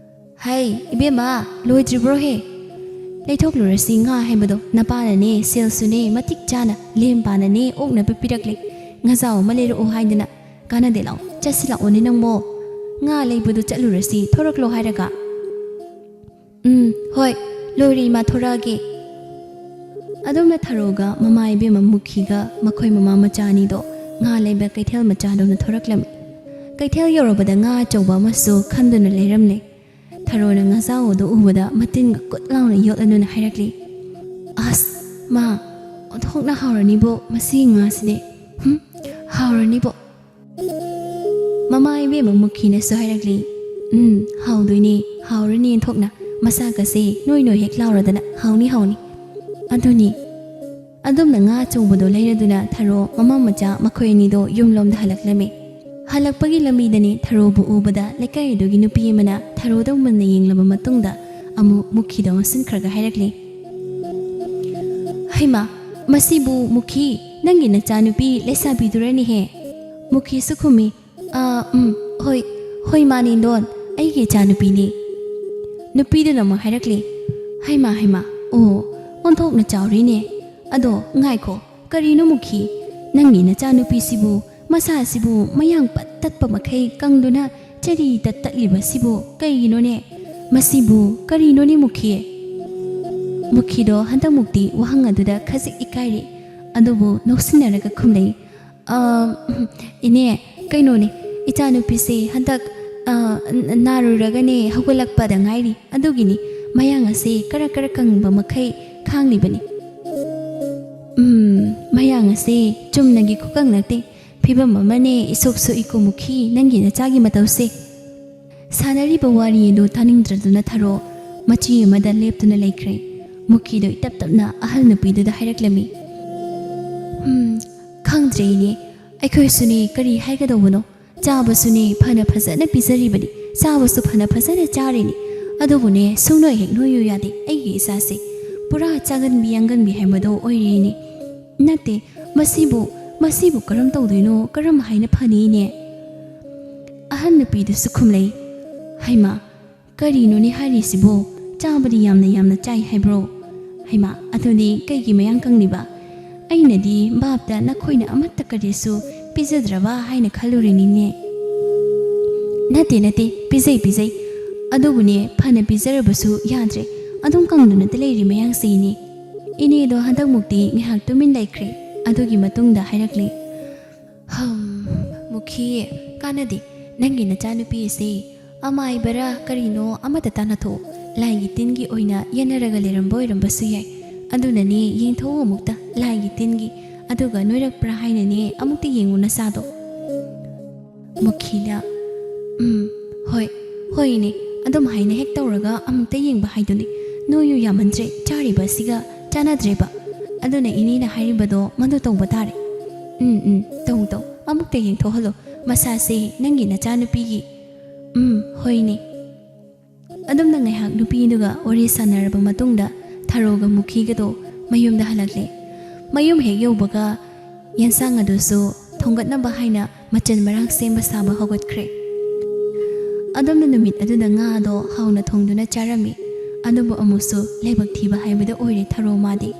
"ꯍꯩ, ꯏꯕꯦꯝꯃ, ꯂꯣꯏꯗ꯭ꯔꯤꯕ꯭ꯔꯣꯍꯦ? ꯂꯩꯊꯣꯛꯂꯨꯔꯁꯤ ꯉꯥ ꯍꯥꯏꯕꯗꯣ꯫ ꯅꯄꯥꯅꯅꯦ, ꯁꯦꯜꯁꯨꯅꯦ, ꯃꯇꯤꯛ ꯆꯥꯅ ꯂꯦꯝ ꯄꯥꯅꯅꯦ ꯑꯣꯛꯅꯕ ꯄꯤꯔꯛꯂꯦ꯫ ꯉꯥꯖꯥꯎ ꯑꯃ ꯂꯩꯔꯛꯑꯣ ꯍꯥꯏꯗꯅ꯫ ꯀꯥꯟꯅꯗꯦ, ꯂꯥꯛꯑꯣ, ꯆꯠꯁꯤ ꯂꯥꯛꯑꯣꯅꯦ ꯅꯪꯕꯣ꯫ ꯉꯥ ꯂꯩꯕꯗꯨ ꯆꯠꯂꯨꯔꯁꯤ, ꯊꯣꯔꯛꯂꯣ ꯍꯥꯏꯔꯒ꯫" "ꯎꯝ, ꯍꯣꯏ, ꯂꯣꯏꯔꯦ ꯏꯃꯥ, ꯊꯣꯔꯛꯑꯒꯦ꯫" ꯑꯗꯨꯝꯅ ꯊꯔꯣꯒ ꯃꯃꯥ ꯏꯕꯦꯝꯃ ꯃꯨꯈꯤꯒ ꯃꯈꯣꯏ ꯃꯃꯥ ꯃꯆꯥ ꯑꯅꯤꯗꯣ ꯉꯥ ꯂꯩꯕ ꯀꯩꯊꯦꯜ ꯃꯆꯥꯗꯧꯅ ꯊꯣꯔꯛꯂꯝꯃꯤ꯫ ꯀꯩꯊꯦꯜ ꯌꯧꯔꯕꯗ ꯉꯥ ꯑꯆꯧꯕ ꯑꯃꯁꯨ ꯈꯟꯗꯨꯅ ꯂꯩꯔꯝꯂꯦ꯫ ꯊꯔꯣꯅ ꯉꯥꯖꯥꯎ ꯑꯗꯨ ꯎꯕꯗ ꯃꯇꯤꯟꯒ ꯀꯨꯠ ꯂꯥꯎꯅ ꯌꯣꯠꯂꯗꯨꯅ ꯍꯥꯏꯔꯛꯂꯤ, ꯑꯁ, ꯃꯥ, ꯑꯣꯟꯊꯣꯛꯅ ꯍꯥꯎꯔꯅꯤꯕꯣ ꯃꯁꯤꯒꯤ ꯉꯥꯁꯤꯗꯤ꯫ ꯍꯨꯝ, ꯍꯥꯎꯔꯅꯤꯕꯣ꯫ ꯃꯃꯥ ꯏꯕꯦꯝꯃ ꯃꯨꯈꯤꯅꯁꯨ ꯍꯥꯏꯔꯛꯂꯤ, "ꯎꯝ, ꯍꯥꯎꯗꯣꯏꯅꯦ, ꯍꯥꯎꯔꯅꯤ ꯑꯣꯟꯊꯣꯛꯅ꯫ ꯃꯁꯥꯒꯁꯦ ꯅꯣꯏ ꯅꯣꯏ ꯍꯦꯛ ꯂꯥꯎꯔꯗꯅ, ꯍꯥꯎꯅꯤ, ꯍꯥꯎꯅꯤ"꯫ ꯑꯗꯨꯅꯤ꯫ ꯑꯗꯨꯝꯅ ꯉꯥ ꯑꯆꯧꯕꯗꯣ ꯂꯩꯔꯗꯨꯅ ꯊꯔꯣ ꯃꯃꯥ ꯃꯆꯥ ꯃꯈꯣꯏ ꯑꯅꯤꯗꯣ ꯌꯨꯝꯂꯣꯝꯗ ꯍꯜꯂꯛꯂꯝꯃꯤ꯫ ꯍꯜꯂꯛꯄꯒꯤ ꯂꯝꯕꯤꯗꯅꯤ ꯊꯔꯣꯕꯨ ꯎꯕꯗ ꯂꯩꯀꯥꯏ ꯑꯗꯨꯒꯤ ꯅꯨꯄꯤ ꯑꯃꯅ ꯊꯔꯣꯗ ꯃꯨꯟꯅ ꯌꯦꯡꯂꯕ ꯃꯇꯨꯡꯗ ꯑꯃꯨꯛ ꯃꯨꯈꯤꯗ ꯑꯣꯟꯁꯤꯟꯈ꯭ꯔꯒ ꯍꯥꯏꯔꯛꯂꯤ, "ꯍꯩꯃꯥ, ꯃꯁꯤꯕꯨ ꯃꯨꯈꯤ, ꯅꯪꯒꯤ ꯅꯆꯥꯅꯨꯄꯤ ꯂꯩꯁꯥꯕꯤꯗꯨꯔꯅꯤꯍꯦ?" ꯃꯨꯈꯤꯁꯨ ꯈꯨꯝꯃꯤ, "ꯑꯥ, ꯎꯝ, ꯍꯣꯏ, ꯍꯣꯏ, ꯃꯥꯅꯤ ꯗꯣꯟ, ꯑꯩꯒꯤ ꯏꯆꯥꯅꯨꯄꯤꯅꯤ"꯫ ꯅꯨꯄꯤꯗꯨꯅ ꯑꯃꯨꯛ ꯍꯥꯏꯔꯛꯂꯤ, "ꯍꯩꯃꯥ, ꯍꯩꯃꯥ, ꯑꯣ, ꯑꯣꯟꯊꯣꯛꯅ ꯆꯥꯎꯔꯤꯅꯦ꯫ ꯑꯗꯣ ꯉꯥꯏꯈꯣ, ꯀꯔꯤꯅꯣ ꯃꯨꯈꯤ? ꯅꯪꯒꯤ ꯅꯆꯥꯅꯨꯄꯤꯁꯤꯕꯨ, ꯃꯁꯥꯁꯤꯕꯨ ꯃꯌꯥꯡ ꯄꯠ ꯇꯠꯄ ꯃꯈꯩ ꯀꯪꯗꯨꯅ ꯆꯔꯤ ꯇꯠ ꯇꯠꯂꯤꯕꯁꯤꯕꯨ ꯀꯩꯒꯤꯅꯣꯅꯦ? ꯃꯁꯤꯕꯨ ꯀꯔꯤꯅꯣꯅꯦ ꯃꯨꯈꯤ?" ꯃꯨꯈꯤꯗꯣ ꯍꯟꯗꯛꯃꯨꯛꯇꯤ ꯋꯥꯍꯪ ꯑꯗꯨꯗ ꯈꯖꯤꯛ ꯏꯀꯥꯏꯔꯦ꯫ ꯑꯗꯨꯕꯨ ꯅꯣꯛꯁꯤꯟꯅꯔꯒ ꯈꯨꯝꯂꯩ, "ꯑ, ꯏꯅꯦ, ꯀꯩꯅꯣꯅꯦ, ꯏꯆꯥꯅꯨꯄꯤꯁꯦ ꯍꯟꯗꯛ, ꯑ, ꯅ-, ꯅꯥꯔꯨꯔꯒꯅꯦ ꯍꯧꯒꯠꯂꯛꯄꯗ ꯉꯥꯏꯔꯤ꯫ ꯑꯗꯨꯒꯤꯅꯤ ꯃꯌꯥꯡ ꯑꯁꯦ ꯀꯔꯛ ꯀꯔꯛ ꯀꯪꯕ ꯃꯈꯩ ꯈꯥꯡꯂꯤꯕꯅꯤ"꯫ "ꯎꯝ, ꯃꯌꯥꯡ ꯑꯁꯦ ꯆꯨꯝꯅꯒꯤ ꯈꯨꯀꯪ ꯅꯠꯇꯦ, ꯐꯤꯕꯝ ꯑꯃꯅꯦ, ꯏꯁꯣꯛ ꯁꯣꯛꯏꯀꯣ ꯃꯨꯈꯤ, ꯅꯪꯒꯤ ꯅꯆꯥꯒꯤ ꯃꯇꯧꯁꯦ"꯫ ꯁꯥꯟꯅꯔꯤꯕ ꯋꯥꯔꯤ ꯑꯗꯨ ꯇꯥꯅꯤꯡꯗ꯭ꯔꯗꯨꯅ ꯊꯔꯣ ꯃꯆꯤ ꯑꯃꯗ ꯂꯦꯞꯇꯨꯅ ꯂꯩꯈ꯭ꯔꯦ꯫ ꯃꯨꯈꯤꯗꯣ ꯏꯇꯞ ꯇꯞꯅ ꯑꯍꯜ ꯅꯨꯄꯤꯗꯨꯗ ꯍꯥꯏꯔꯛꯂꯝꯃꯤ, "ꯎꯝ, ꯈꯪꯗ꯭ꯔꯦ ꯏꯅꯦ, ꯑꯩꯈꯣꯏꯁꯨꯅꯦ ꯀꯔꯤ ꯍꯥꯏꯒꯗꯧꯕꯅꯣ? ꯆꯥꯕꯁꯨꯅꯦ ꯐꯅ ꯐꯖꯅ ꯄꯤꯖꯔꯤꯕꯅꯤ, ꯆꯥꯕꯁꯨ ꯐꯅ ꯐꯖꯅ ꯆꯥꯔꯤꯅꯤ, ꯑꯗꯨꯕꯨꯅꯦ ꯁꯨꯡꯅꯣꯏ ꯍꯦꯛ ꯅꯣꯏꯌꯨ ꯌꯥꯗꯦ꯫ ꯑꯩꯒꯤ ꯏꯆꯥꯁꯦ ꯄꯨꯔꯥ ꯆꯥꯒꯟꯕꯤ ꯌꯥꯡꯒꯟꯕꯤ ꯍꯥꯏꯕꯗꯣ ꯑꯣꯏꯔꯦꯅꯦ꯫ ꯅꯠꯇꯦ, ꯃꯁꯤꯕꯨ, ꯃꯁꯤꯕꯨ ꯀꯔꯝ ꯇꯧꯗꯣꯏꯅꯣ, ꯀꯔꯝ ꯍꯥꯏꯅ ꯐꯅꯤ ꯏꯅꯦ?" ꯑꯍꯟ ꯅꯨꯄꯤꯗꯨꯁꯨ ꯈꯨꯝꯂꯩ, "ꯍꯩꯃꯥ, ꯀꯔꯤꯅꯣꯅꯦ ꯍꯥꯏꯔꯤꯁꯤꯕꯣ? ꯆꯥꯕꯗꯤ ꯌꯥꯝꯅ ꯌꯥꯝꯅ ꯆꯥꯏ ꯍꯥꯏꯕ꯭ꯔꯣ? ꯍꯩꯃꯥ, ꯑꯗꯨꯗꯤ ꯀꯩꯒꯤ ꯃꯌꯥꯡ ꯀꯪꯂꯤꯕ? ꯑꯩꯅꯗꯤ ꯚꯥꯞꯇ ꯅꯈꯣꯏꯅ ꯑꯃꯠꯇ ꯀꯔꯤꯁꯨ ꯄꯤꯖꯗ꯭ꯔꯕ ꯍꯥꯏꯅ ꯈꯜꯂꯨꯔꯤꯅꯤꯅꯦ"꯫ "ꯅꯠꯇꯦ, ꯅꯠꯇꯦ, ꯄꯤꯖꯩ, ꯄꯤꯖꯩ꯫ ꯑꯗꯨꯕꯨꯅꯦ, ꯐꯅ ꯄꯤꯖꯔꯕꯁꯨ ꯌꯥꯗ꯭ꯔꯦ, ꯑꯗꯨꯝ ꯀꯪꯗꯨꯅꯇ ꯂꯩꯔꯤ ꯃꯌꯥꯡꯁꯤꯅꯦ"꯫ ꯏꯅꯦꯗꯣ ꯍꯟꯗꯛꯃꯨꯛꯇꯤ ꯉꯥꯏꯍꯥꯛ ꯇꯨꯃꯤꯟ ꯂꯩꯈ꯭ꯔꯦ꯫ ꯑꯗꯨꯒꯤ ꯃꯇꯨꯡꯗ ꯍꯥꯏꯔꯛꯂꯤ, "ꯍꯝ, ꯃꯨꯈꯤ, ꯀꯥꯟꯅꯗꯦ꯫ ꯅꯪꯒꯤ ꯅꯆꯥꯅꯨꯄꯤ ꯑꯁꯤ ꯑꯃꯥꯏꯕꯔꯥ ꯀꯔꯤꯅꯣ ꯑꯃꯠꯇ ꯇꯥꯟꯅꯊꯣꯛꯎ꯫ ꯂꯥꯏꯒꯤ ꯇꯤꯟꯒꯤ ꯑꯣꯏꯅ ꯌꯦꯟꯅꯔꯒ ꯂꯩꯔꯝꯕ ꯑꯣꯏꯔꯝꯕꯁꯨ ꯌꯥꯏ꯫ ꯑꯗꯨꯅꯅꯦ, ꯌꯦꯡꯊꯣꯛꯎ ꯑꯃꯨꯛꯇ ꯂꯥꯏꯒꯤ ꯇꯤꯟꯒꯤ, ꯑꯗꯨꯒ ꯅꯣꯏꯔꯛꯄ꯭ꯔꯥ ꯍꯥꯏꯅꯅꯦ ꯑꯃꯨꯛꯇ ꯌꯦꯡꯉꯨ ꯅꯁꯥꯗꯣ꯫ ꯃꯨꯈꯤꯅ, "ꯎꯝ, ꯍꯣꯏ, ꯍꯣꯏ ꯏꯅꯦ, ꯑꯗꯨꯝ ꯍꯥꯏꯅ ꯍꯦꯛ ꯇꯧꯔꯒ ꯑꯃꯨꯛꯇ ꯌꯦꯡꯕ ꯍꯥꯏꯗꯨꯅꯤ꯫ ꯅꯣꯏꯌꯨ ꯌꯥꯝꯃꯟꯗ꯭ꯔꯦ, ꯆꯥꯔꯤꯕ ꯑꯁꯤꯒ ꯆꯥꯟꯅꯗ꯭ꯔꯦꯕ꯫ ꯑꯗꯨꯅ ꯏꯅꯦꯅ ꯍꯥꯏꯔꯤꯕꯗꯣ ꯃꯗꯨ ꯇꯧꯕ ꯇꯥꯔꯦ꯫ ꯎꯝ, ꯎꯝ, ꯇꯧ, ꯇꯧ, ꯑꯃꯨꯛꯇ ꯌꯦꯡꯊꯣꯛꯍꯜꯂꯣ ꯃꯁꯥꯁꯦ ꯅꯪꯒꯤ ꯅꯆꯥꯅꯨꯄꯤꯒꯤ꯫ ꯎꯝ, ꯍꯣꯏꯅꯦ"꯫ ꯑꯗꯨꯝꯅ ꯉꯥꯏꯍꯥꯛ ꯅꯨꯄꯤꯗꯨꯒ ꯋꯥꯔꯤ ꯁꯥꯟꯅꯔꯕ ꯃꯇꯨꯡꯗ ꯊꯔꯣꯒ ꯃꯨꯈꯤꯒꯗꯣ ꯃꯌꯨꯝꯗ ꯍꯜꯂꯛꯂꯦ꯫ ꯃꯌꯨꯝ ꯍꯦꯛ ꯌꯧꯕꯒ ꯌꯦꯟꯁꯥꯡ ꯑꯗꯨꯁꯨ ꯊꯣꯡꯒꯠꯅꯕ ꯍꯥꯏꯅ ꯃꯆꯜ ꯃꯔꯥꯡ ꯁꯦꯝꯕ ꯁꯥꯕ ꯍꯧꯒꯠꯈ꯭ꯔꯦ꯫ ꯑꯗꯨꯝꯅ ꯅꯨꯃꯤꯠ ꯑꯗꯨꯗ ꯉꯥ ꯑꯗꯣ ꯍꯥꯎꯅ ꯊꯣꯡꯗꯨꯅ ꯆꯥꯔꯝꯃꯤ꯫ ꯑꯗꯨꯕꯨ ꯑꯃꯨꯛꯁꯨ ꯂꯥꯏꯕꯛ ꯊꯤꯕ ꯍꯥꯏꯕꯗꯨ ꯑꯣꯏꯔꯦ ꯊꯔꯣ ꯃꯥꯗꯤ꯫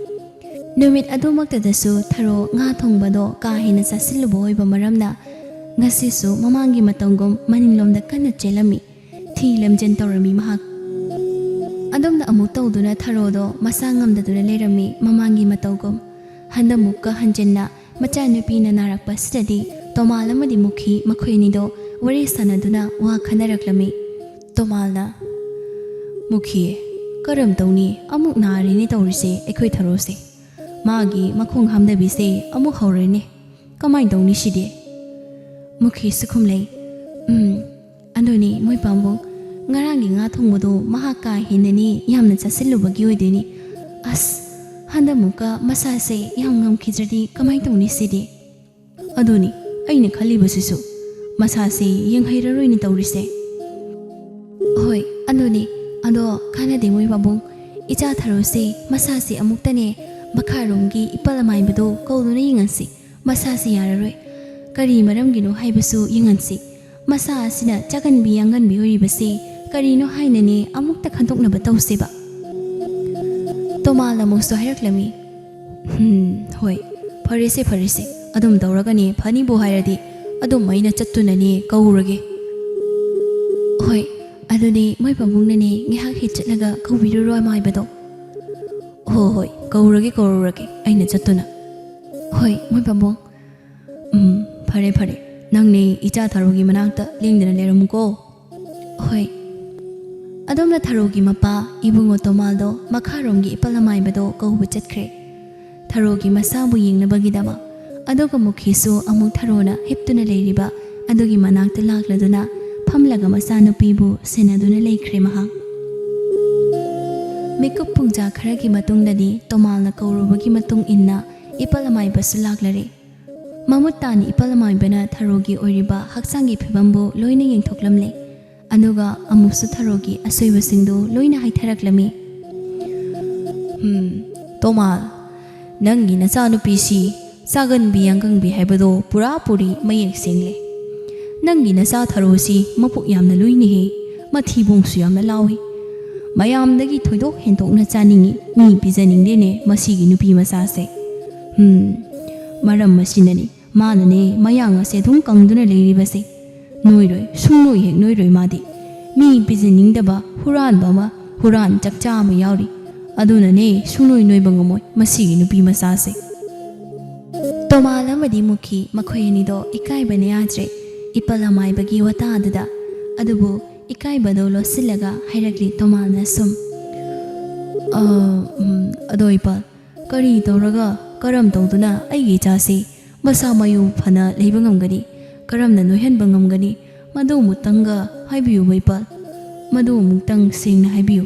ꯅꯨꯃꯤꯠ ꯑꯗꯨꯃꯛꯇꯗꯁꯨ ꯊꯔꯣ ꯉꯥ ꯊꯣꯡꯕꯗꯣ ꯀꯥ ꯍꯦꯟꯅ ꯆꯥꯁꯤꯜꯂꯨꯕ ꯑꯣꯏꯕ ꯃꯔꯝꯅ ꯉꯁꯤꯁꯨ ꯃꯃꯥꯡꯒꯤ ꯃꯇꯧꯒꯨꯝ ꯃꯅꯤꯡꯂꯣꯝꯗ ꯀꯟꯅ ꯆꯦꯜꯂꯝꯃꯤ꯫ ꯊꯤ ꯂꯝꯖꯦꯟ ꯇꯧꯔꯝꯃꯤ ꯃꯍꯥꯛ꯫ ꯑꯗꯨꯝꯅ ꯑꯃꯨꯛ ꯇꯧꯗꯨꯅ ꯊꯔꯣꯗꯣ ꯃꯁꯥ ꯉꯝꯗꯗꯨꯅ ꯂꯩꯔꯝꯃꯤ ꯃꯃꯥꯡꯒꯤ ꯃꯇꯧꯒꯨꯝ꯫ ꯍꯟꯗꯃꯨꯛꯀ ꯍꯟꯖꯤꯟꯅ ꯃꯆꯥꯅꯨꯄꯤꯅ ꯅꯥꯔꯛꯄ ꯑꯁꯤꯗꯗꯤ ꯇꯣꯃꯥꯜ ꯑꯃꯗꯤ ꯃꯨꯈꯤ ꯃꯈꯣꯏ ꯑꯅꯤꯗꯣ ꯋꯥꯔꯤ ꯁꯥꯟꯅꯗꯨꯅ ꯋꯥ ꯈꯟꯅꯔꯛꯂꯝꯃꯤ꯫ ꯇꯣꯃꯥꯜꯅ, "ꯃꯨꯈꯤ, ꯀꯔꯝ ꯇꯧꯅꯤ? ꯑꯃꯨꯛ ꯅꯥꯔꯤꯅꯦ ꯇꯧꯔꯤꯁꯦ ꯑꯩꯈꯣꯏ ꯊꯔꯣꯁꯦ꯫ ꯃꯥꯒꯤ ꯃꯈꯣꯡ ꯍꯥꯝꯗꯕꯤꯁꯦ ꯑꯃꯨꯛ ꯍꯧꯔꯦꯅꯦ꯫ ꯀꯃꯥꯏ ꯇꯧꯅꯤ ꯁꯤꯗꯤ?" ꯃꯨꯈꯤꯁꯨ ꯈꯨꯝꯂꯩ, "ꯎꯝ, ꯑꯗꯨꯅꯤ ꯃꯣꯏ ꯄꯥꯝꯕꯨꯡ, ꯉꯔꯥꯡꯒꯤ ꯉꯥ ꯊꯣꯡꯕꯗꯣ ꯃꯍꯥꯛ ꯀꯥ ꯍꯦꯟꯅꯅꯤ ꯌꯥꯝꯅ ꯆꯥꯁꯤꯜꯂꯨꯕꯒꯤ ꯑꯣꯏꯗꯣꯏꯅꯤ꯫ ꯑꯁ, ꯍꯟꯗꯃꯨꯛꯀ ꯃꯁꯥꯁꯦ ꯌꯥꯝ ꯉꯝꯈꯤꯗ꯭ꯔꯗꯤ ꯀꯃꯥꯏ ꯇꯧꯅꯤ ꯁꯤꯗꯤ?" "ꯑꯗꯨꯅꯤ ꯑꯩꯅ ꯈꯜꯂꯤꯕꯁꯤꯁꯨ, ꯃꯁꯥꯁꯦ ꯌꯦꯡꯍꯩꯔꯔꯣꯏꯅꯦ ꯇꯧꯔꯤꯁꯦ"꯫ "ꯍꯣꯏ, ꯑꯗꯨꯅꯤ꯫ ꯑꯗꯣ ꯀꯥꯟꯅꯗꯦ ꯃꯣꯏ ꯄꯥꯕꯨꯡ, ꯏꯆꯥ ꯊꯔꯣꯁꯦ ꯃꯁꯥꯁꯦ ꯑꯃꯨꯛꯇꯅꯦ ꯃꯈꯥꯔꯣꯝꯒꯤ ꯏꯄꯜ ꯑꯃꯥꯏꯕꯗꯣ ꯀꯧꯗꯨꯅ ꯌꯦꯡꯍꯟꯁꯤ꯫ ꯃꯁꯥꯁꯦ ꯌꯥꯔꯔꯣꯏ꯫ ꯀꯔꯤ ꯃꯔꯝꯒꯤꯅꯣ ꯍꯥꯏꯕꯁꯨ ꯌꯦꯡꯍꯟꯁꯤ꯫ ꯃꯁꯥ ꯑꯁꯤꯅ ꯆꯥꯒꯟꯕꯤ ꯌꯥꯡꯒꯟꯕꯤ ꯑꯣꯏꯔꯤꯕꯁꯤ ꯀꯔꯤꯅꯣ ꯍꯥꯏꯅꯅꯦ ꯑꯃꯨꯛꯇ ꯈꯟꯗꯣꯛꯅꯕ ꯇꯧꯁꯦꯕ"꯫ ꯇꯣꯃꯥꯜꯅ ꯑꯃꯨꯛꯁꯨ ꯍꯥꯏꯔꯛꯂꯝꯃꯤ, "ꯍꯝ, ꯍꯣꯏ, ꯐꯔꯦꯁꯦ, ꯐꯔꯦꯁꯦ, ꯑꯗꯨꯝ ꯇꯧꯔꯒꯅꯦ ꯐꯅꯤꯕꯨ ꯍꯥꯏꯔꯗꯤ ꯑꯗꯨꯝ ꯑꯩꯅ ꯆꯠꯇꯨꯅꯅꯦ ꯀꯧꯔꯒꯦ"꯫ "ꯍꯣꯏ, ꯑꯗꯨꯗꯤ ꯃꯣꯏ ꯄꯥꯕꯨꯡꯅꯅꯦ ꯉꯥꯏꯍꯥꯛ ꯍꯦꯛ ꯆꯠꯂꯒ ꯀꯧꯕꯤꯔꯨꯔꯣ ꯑꯃꯥꯏꯕꯗꯣ"꯫ "ꯍꯣ ꯍꯣꯏ, ꯀꯧꯔꯒꯦ, ꯀꯧꯔꯨꯔꯒꯦ ꯑꯩꯅ ꯆꯠꯇꯨꯅ"꯫ "ꯍꯣꯏ, ꯃꯣꯏ ꯄꯥꯕꯨꯡ"꯫ "ꯎꯝ, ꯐꯔꯦ, ꯐꯔꯦ, ꯅꯪꯅꯦ ꯏꯆꯥ ꯊꯔꯣꯒꯤ ꯃꯅꯥꯛꯇ ꯂꯦꯡꯗꯅ ꯂꯩꯔꯝꯃꯨꯀꯣ"꯫ "ꯍꯣꯏ"꯫ ꯑꯗꯣꯝꯅ ꯊꯔꯣꯒꯤ ꯃꯄꯥ ꯏꯕꯨꯡꯉꯣ ꯇꯣꯃꯥꯜꯗꯣ ꯃꯈꯥꯔꯣꯝꯒꯤ ꯏꯄꯜ ꯑꯃꯥꯏꯕꯗꯣ ꯀꯧꯕ ꯆꯠꯈ꯭ꯔꯦ꯫ ꯊꯔꯣꯒꯤ ꯃꯁꯥꯕꯨ ꯌꯦꯡꯅꯕꯒꯤꯗꯃꯛ꯫ ꯑꯗꯨꯒ ꯃꯨꯈꯤꯁꯨ ꯑꯃꯨꯛ ꯊꯔꯣꯅ ꯍꯤꯞꯇꯨꯅ ꯂꯩꯔꯤꯕ ꯑꯗꯨꯒꯤ ꯃꯅꯥꯛꯇ ꯂꯥꯛꯂꯗꯨꯅ ꯐꯝꯂꯒ ꯃꯆꯥꯅꯨꯄꯤꯕꯨ ꯁꯦꯟꯅꯗꯨꯅ ꯂꯩꯈ꯭ꯔꯦ ꯃꯍꯥꯛ꯫ ꯃꯤꯀꯨꯞ ꯄꯨꯡꯖꯥ ꯈꯔꯒꯤ ꯃꯇꯨꯡꯗꯗꯤ ꯇꯣꯃꯥꯜꯅ ꯀꯧꯔꯨꯕꯒꯤ ꯃꯇꯨꯡ ꯏꯟꯅ ꯏꯄꯜ ꯑꯃꯥꯏꯕꯁꯨ ꯂꯥꯛꯂꯔꯦ꯫ ꯃꯃꯨꯠ ꯇꯥꯅ ꯏꯄꯜ ꯑꯃꯥꯏꯕꯅ ꯊꯔꯣꯒꯤ ꯑꯣꯏꯔꯤꯕ ꯍꯛꯆꯥꯡꯒꯤ ꯐꯤꯕꯝꯕꯨ ꯂꯣꯏꯅ ꯌꯦꯡꯊꯣꯛꯂꯝꯂꯦ꯫ ꯑꯗꯨꯒ ꯑꯃꯨꯛꯁꯨ ꯊꯔꯣꯒꯤ ꯑꯁꯣꯏꯕꯁꯤꯡꯗꯨ ꯂꯣꯏꯅ ꯍꯥꯏꯊꯔꯛꯂꯝꯃꯤ꯫ "ꯍꯝ, ꯇꯣꯃꯥꯜ, ꯅꯪꯒꯤ ꯅꯆꯥꯅꯨꯄꯤꯁꯤ ꯆꯥꯒꯟꯕꯤ ꯌꯥꯡꯒꯪꯕꯤ ꯍꯥꯏꯕꯗꯣ ꯄꯨꯔꯥ ꯄꯨꯔꯤ ꯃꯌꯦꯛ ꯁꯦꯡꯂꯦ꯫ ꯅꯪꯒꯤ ꯅꯆꯥ ꯊꯔꯣꯁꯤ ꯃꯄꯨꯛ ꯌꯥꯝꯅ ꯂꯨꯏꯅꯦꯍꯦ, ꯃꯊꯤꯕꯣꯡꯁꯨ ꯌꯥꯝꯅ ꯂꯥꯎꯏ꯫ ꯃꯌꯥꯝꯗꯒꯤ ꯊꯣꯏꯗꯣꯛ ꯍꯦꯟꯗꯣꯛꯅ ꯆꯥꯅꯤꯡꯏ, ꯃꯤ ꯄꯤꯖꯅꯤꯡꯗꯦꯅꯦ ꯃꯁꯤꯒꯤ ꯅꯨꯄꯤ ꯃꯆꯥꯁꯦ꯫ ꯍꯝ, ꯃꯔꯝ ꯑꯁꯤꯅꯅꯤ ꯃꯥꯅꯅꯦ ꯃꯌꯥꯡ ꯑꯁꯦ ꯑꯗꯨꯝ ꯀꯪꯗꯨꯅ ꯂꯩꯔꯤꯕꯁꯦ꯫ ꯅꯣꯏꯔꯣꯏ, ꯁꯨꯡꯅꯣꯏ ꯍꯦꯛ ꯅꯣꯏꯔꯣꯏ ꯃꯥꯗꯤ꯫ ꯃꯤ ꯄꯤꯖꯅꯤꯡꯗꯕ ꯍꯨꯔꯥꯟꯕ ꯑꯃ, ꯍꯨꯔꯥꯟ ꯆꯥꯛꯆꯥ ꯑꯃ ꯌꯥꯎꯔꯤ꯫ ꯑꯗꯨꯅꯅꯦ ꯁꯨꯡꯅꯣꯏ ꯅꯣꯏꯕ ꯉꯝꯃꯣꯏ ꯃꯁꯤꯒꯤ ꯅꯨꯄꯤ ꯃꯆꯥꯁꯦ꯫" ꯇꯣꯃꯥꯜ ꯑꯃꯗꯤ ꯃꯨꯈꯤ ꯃꯈꯣꯏ ꯑꯅꯤꯗꯣ ꯏꯀꯥꯏꯕꯅ ꯌꯥꯗ꯭ꯔꯦ ꯏꯄꯜ ꯑꯃꯥꯏꯕꯒꯤ ꯋꯥꯇꯥ ꯑꯗꯨꯗ꯫ ꯑꯗꯨꯕꯨ ꯏꯀꯥꯏꯕꯗꯣ ꯂꯣꯠꯁꯤꯜꯂꯒ ꯍꯥꯏꯔꯛꯂꯤ ꯇꯣꯃꯥꯜꯅ ꯁꯨꯝ, "ꯑ, ꯎꯝ, ꯑꯗꯣ ꯏꯄꯜ, ꯀꯔꯤ ꯇꯧꯔꯒ, ꯀꯔꯝ ꯇꯧꯗꯨꯅ ꯑꯩꯒꯤ ꯏꯆꯥꯁꯤ ꯃꯁꯥ ꯃꯎ ꯐꯅ ꯂꯩꯕ ꯉꯝꯒꯅꯤ? ꯀꯔꯝꯅ ꯅꯣꯏꯍꯟꯕ ꯉꯝꯒꯅꯤ? ꯃꯗꯨ ꯑꯃꯨꯛꯇꯪꯒ ꯍꯥꯏꯕꯤꯌꯨ ꯏꯄꯜ꯫ ꯃꯗꯨ ꯑꯃꯨꯛꯇꯪ ꯁꯦꯡꯅ ꯍꯥꯏꯕꯤꯌꯨ꯫"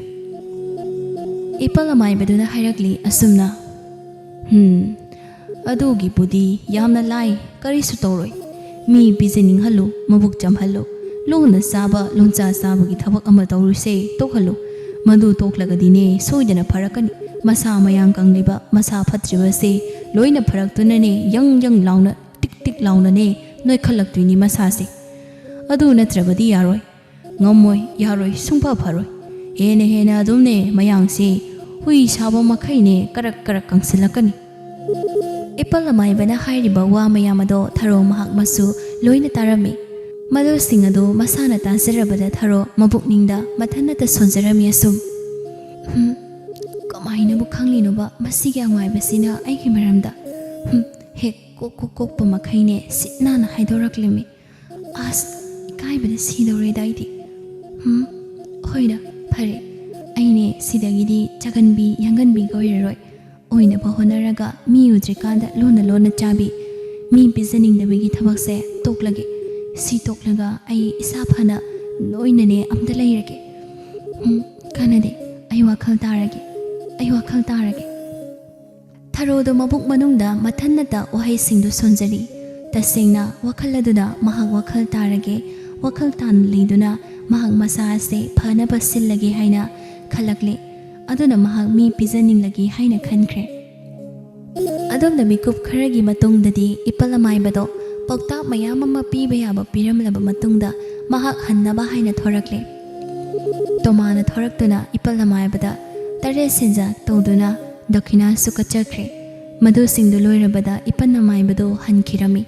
ꯏꯄꯜ ꯑꯃꯥꯏꯕꯗꯨꯅ ꯍꯥꯏꯔꯛꯂꯤ ꯑꯁꯨꯝꯅ, "ꯍꯝ, ꯑꯗꯨꯒꯤꯕꯨꯗꯤ ꯌꯥꯝꯅ ꯂꯥꯏ, ꯀꯔꯤꯁꯨ ꯇꯧꯔꯣꯏ꯫ ꯃꯤ ꯄꯤꯖꯅꯤꯡꯍꯜꯂꯨ, ꯃꯕꯨꯛ ꯆꯝꯍꯜꯂꯨ, ꯂꯨꯅ ꯆꯥꯕ, ꯂꯣꯟꯆꯥ ꯆꯥꯕꯒꯤ ꯊꯕꯛ ꯑꯃ ꯇꯧꯔꯨꯁꯦ, ꯇꯣꯛꯍꯜꯂꯨ꯫ ꯃꯗꯨ ꯇꯣꯛꯂꯒꯗꯤꯅꯦ ꯁꯣꯏꯗꯅ ꯐꯔꯛꯀꯅꯤ꯫ ꯃꯁꯥ ꯃꯌꯥꯡ ꯀꯪꯂꯤꯕ, ꯃꯁꯥ ꯐꯠꯇ꯭ꯔꯤꯕꯁꯦ ꯂꯣꯏꯅ ꯐꯔꯛꯇꯨꯅꯅꯦ ꯌꯪ ꯌꯪ ꯂꯥꯎꯅ, ꯇꯤꯛ ꯇꯤꯛ ꯂꯥꯎꯅꯅꯦ ꯅꯣꯏꯈꯠꯂꯛꯇꯣꯏꯅꯤ ꯃꯁꯥꯁꯦ꯫ ꯑꯗꯨ ꯅꯠꯇ꯭ꯔꯕꯗꯤ ꯌꯥꯔꯣꯏ꯫ ꯉꯝꯃꯣꯏ, ꯌꯥꯔꯣꯏ, ꯁꯨꯡꯐ ꯐꯔꯣꯏ꯫ ꯍꯦꯟꯅ ꯍꯦꯟꯅ ꯑꯗꯨꯝꯅꯦ ꯃꯌꯥꯡꯁꯤ ꯍꯨꯏ ꯁꯥꯕ ꯃꯈꯩꯅꯦ ꯀꯔꯛ ꯀꯔꯛ ꯀꯪꯁꯤꯜꯂꯛꯀꯅꯤ꯫" ꯏꯄꯜ ꯑꯃꯥꯏꯕꯅ ꯍꯥꯏꯔꯤꯕ ꯋꯥ ꯃꯌꯥꯝ ꯑꯗꯣ ꯊꯔꯣ ꯃꯍꯥꯛ ꯃꯁꯨ ꯂꯣꯏꯅ ꯇꯥꯔꯝꯃꯤ꯫ ꯃꯗꯨꯁꯤꯡ ꯑꯗꯨ ꯃꯁꯥꯅ ꯇꯥꯖꯔꯕꯗ ꯊꯔꯣ ꯃꯄꯨꯛꯅꯤꯡꯗ ꯃꯊꯟꯅꯇ ꯁꯣꯟꯖꯔꯝꯃꯤ ꯑꯁꯨꯝ, "ꯍꯝ, ꯀꯃꯥꯏꯅꯕꯨ ꯈꯪꯂꯤꯅꯣꯕ ꯃꯁꯤꯒꯤ ꯑꯉꯥꯏꯕꯁꯤꯅ ꯑꯩꯒꯤ ꯃꯔꯝꯗ? ꯍꯝ, ꯍꯦꯛ ꯀꯣꯛ ꯀꯣꯛ ꯀꯣꯛꯄ ꯃꯈꯩꯅꯦ ꯁꯤꯠ ꯅꯥꯟꯅ ꯍꯥꯏꯗꯣꯔꯛꯂꯤꯃꯤ꯫ ꯑꯁ, ꯏꯀꯥꯏꯕꯅ ꯁꯤꯗꯧꯔꯦꯗ ꯑꯩꯗꯤ꯫ ꯍꯝ, ꯍꯣꯏꯗ, ꯐꯔꯦ꯫ ꯑꯩꯅꯦ ꯁꯤꯗꯒꯤꯗꯤ ꯆꯒꯟꯕꯤ ꯌꯥꯡꯒꯟꯕꯤꯒ ꯑꯣꯏꯔꯔꯣꯏ꯫ ꯑꯣꯏꯅꯕ ꯍꯣꯠꯅꯔꯒ ꯃꯤ ꯎꯗ꯭ꯔꯤꯀꯥꯟꯗ ꯂꯣꯟꯅ ꯂꯣꯟꯅ ꯆꯥꯕꯤ, ꯃꯤ ꯄꯤꯖꯅꯤꯡꯗꯕꯒꯤ ꯊꯕꯛꯁꯦ ꯇꯣꯛꯂꯒꯦ꯫ ꯁꯤ ꯇꯣꯛꯂꯒ ꯑꯩ ꯏꯁꯥ ꯐꯅ ꯅꯣꯏꯅꯅꯦ ꯑꯝꯇ ꯂꯩꯔꯒꯦ꯫ ꯎꯝ, ꯀꯥꯟꯅꯗꯦ꯫ ꯑꯩ ꯋꯥꯈꯜ ꯇꯥꯔꯒꯦ꯫ ꯑꯩ ꯋꯥꯈꯜ ꯇꯥꯔꯒꯦ꯫ ꯊꯔꯣꯗꯣ ꯃꯕꯨꯛ ꯃꯅꯨꯡꯗ ꯃꯊꯟꯅꯇ ꯋꯥꯍꯩꯁꯤꯡꯗꯨ ꯁꯣꯟꯖꯔꯤ꯫ ꯇꯁꯦꯡꯅ ꯋꯥꯈꯜ ꯑꯗꯨꯗ ꯃꯍꯥꯛ ꯋꯥꯈꯜ ꯇꯥꯔꯒꯦ, ꯋꯥꯈꯜ ꯇꯥꯅ ꯂꯩꯗꯨꯅ ꯃꯍꯥꯛ ꯃꯁꯥ ꯑꯁꯤ ꯐꯅꯕ ꯁꯤꯜꯂꯒꯦ ꯍꯥꯏꯅ ꯈꯜꯂꯛꯂꯦ꯫ ꯑꯗꯨꯅ ꯃꯍꯥꯛ ꯃꯤ ꯄꯤꯖꯅꯤꯡꯂꯒꯦ ꯍꯥꯏꯅ ꯈꯟꯈ꯭ꯔꯦ꯫ ꯑꯗꯣꯝꯅ ꯃꯤꯀꯨꯞ ꯈꯔꯒꯤ ꯃꯇꯨꯡꯗꯗꯤ ꯏꯄꯜ ꯑꯃꯥꯏꯕꯗꯣ ꯄꯥꯎꯇꯥꯛ ꯃꯌꯥꯝ ꯑꯃ ꯄꯤꯕ ꯌꯥꯕ ꯄꯤꯔꯝꯂꯕ ꯃꯇꯨꯡꯗ ꯃꯍꯥꯛ ꯍꯟꯅꯕ ꯍꯥꯏꯅ ꯊꯣꯔꯛꯂꯦ꯫ ꯇꯣꯃꯥꯅ ꯊꯣꯔꯛꯇꯨꯅ ꯏꯄꯜ ꯑꯃꯥꯏꯕꯗ ꯇꯔꯦꯠ ꯁꯦꯟꯖꯥ ꯇꯧꯗꯨꯅ ꯗꯈꯤꯅꯥꯁꯨ ꯀꯠꯆꯈ꯭ꯔꯦ꯫ ꯃꯗꯨꯁꯤꯡꯗꯨ ꯂꯣꯏꯔꯕꯗ ꯏꯄꯟ ꯑꯃꯥꯏꯕꯗꯨ ꯍꯟꯈꯤꯔꯝꯃꯤ꯫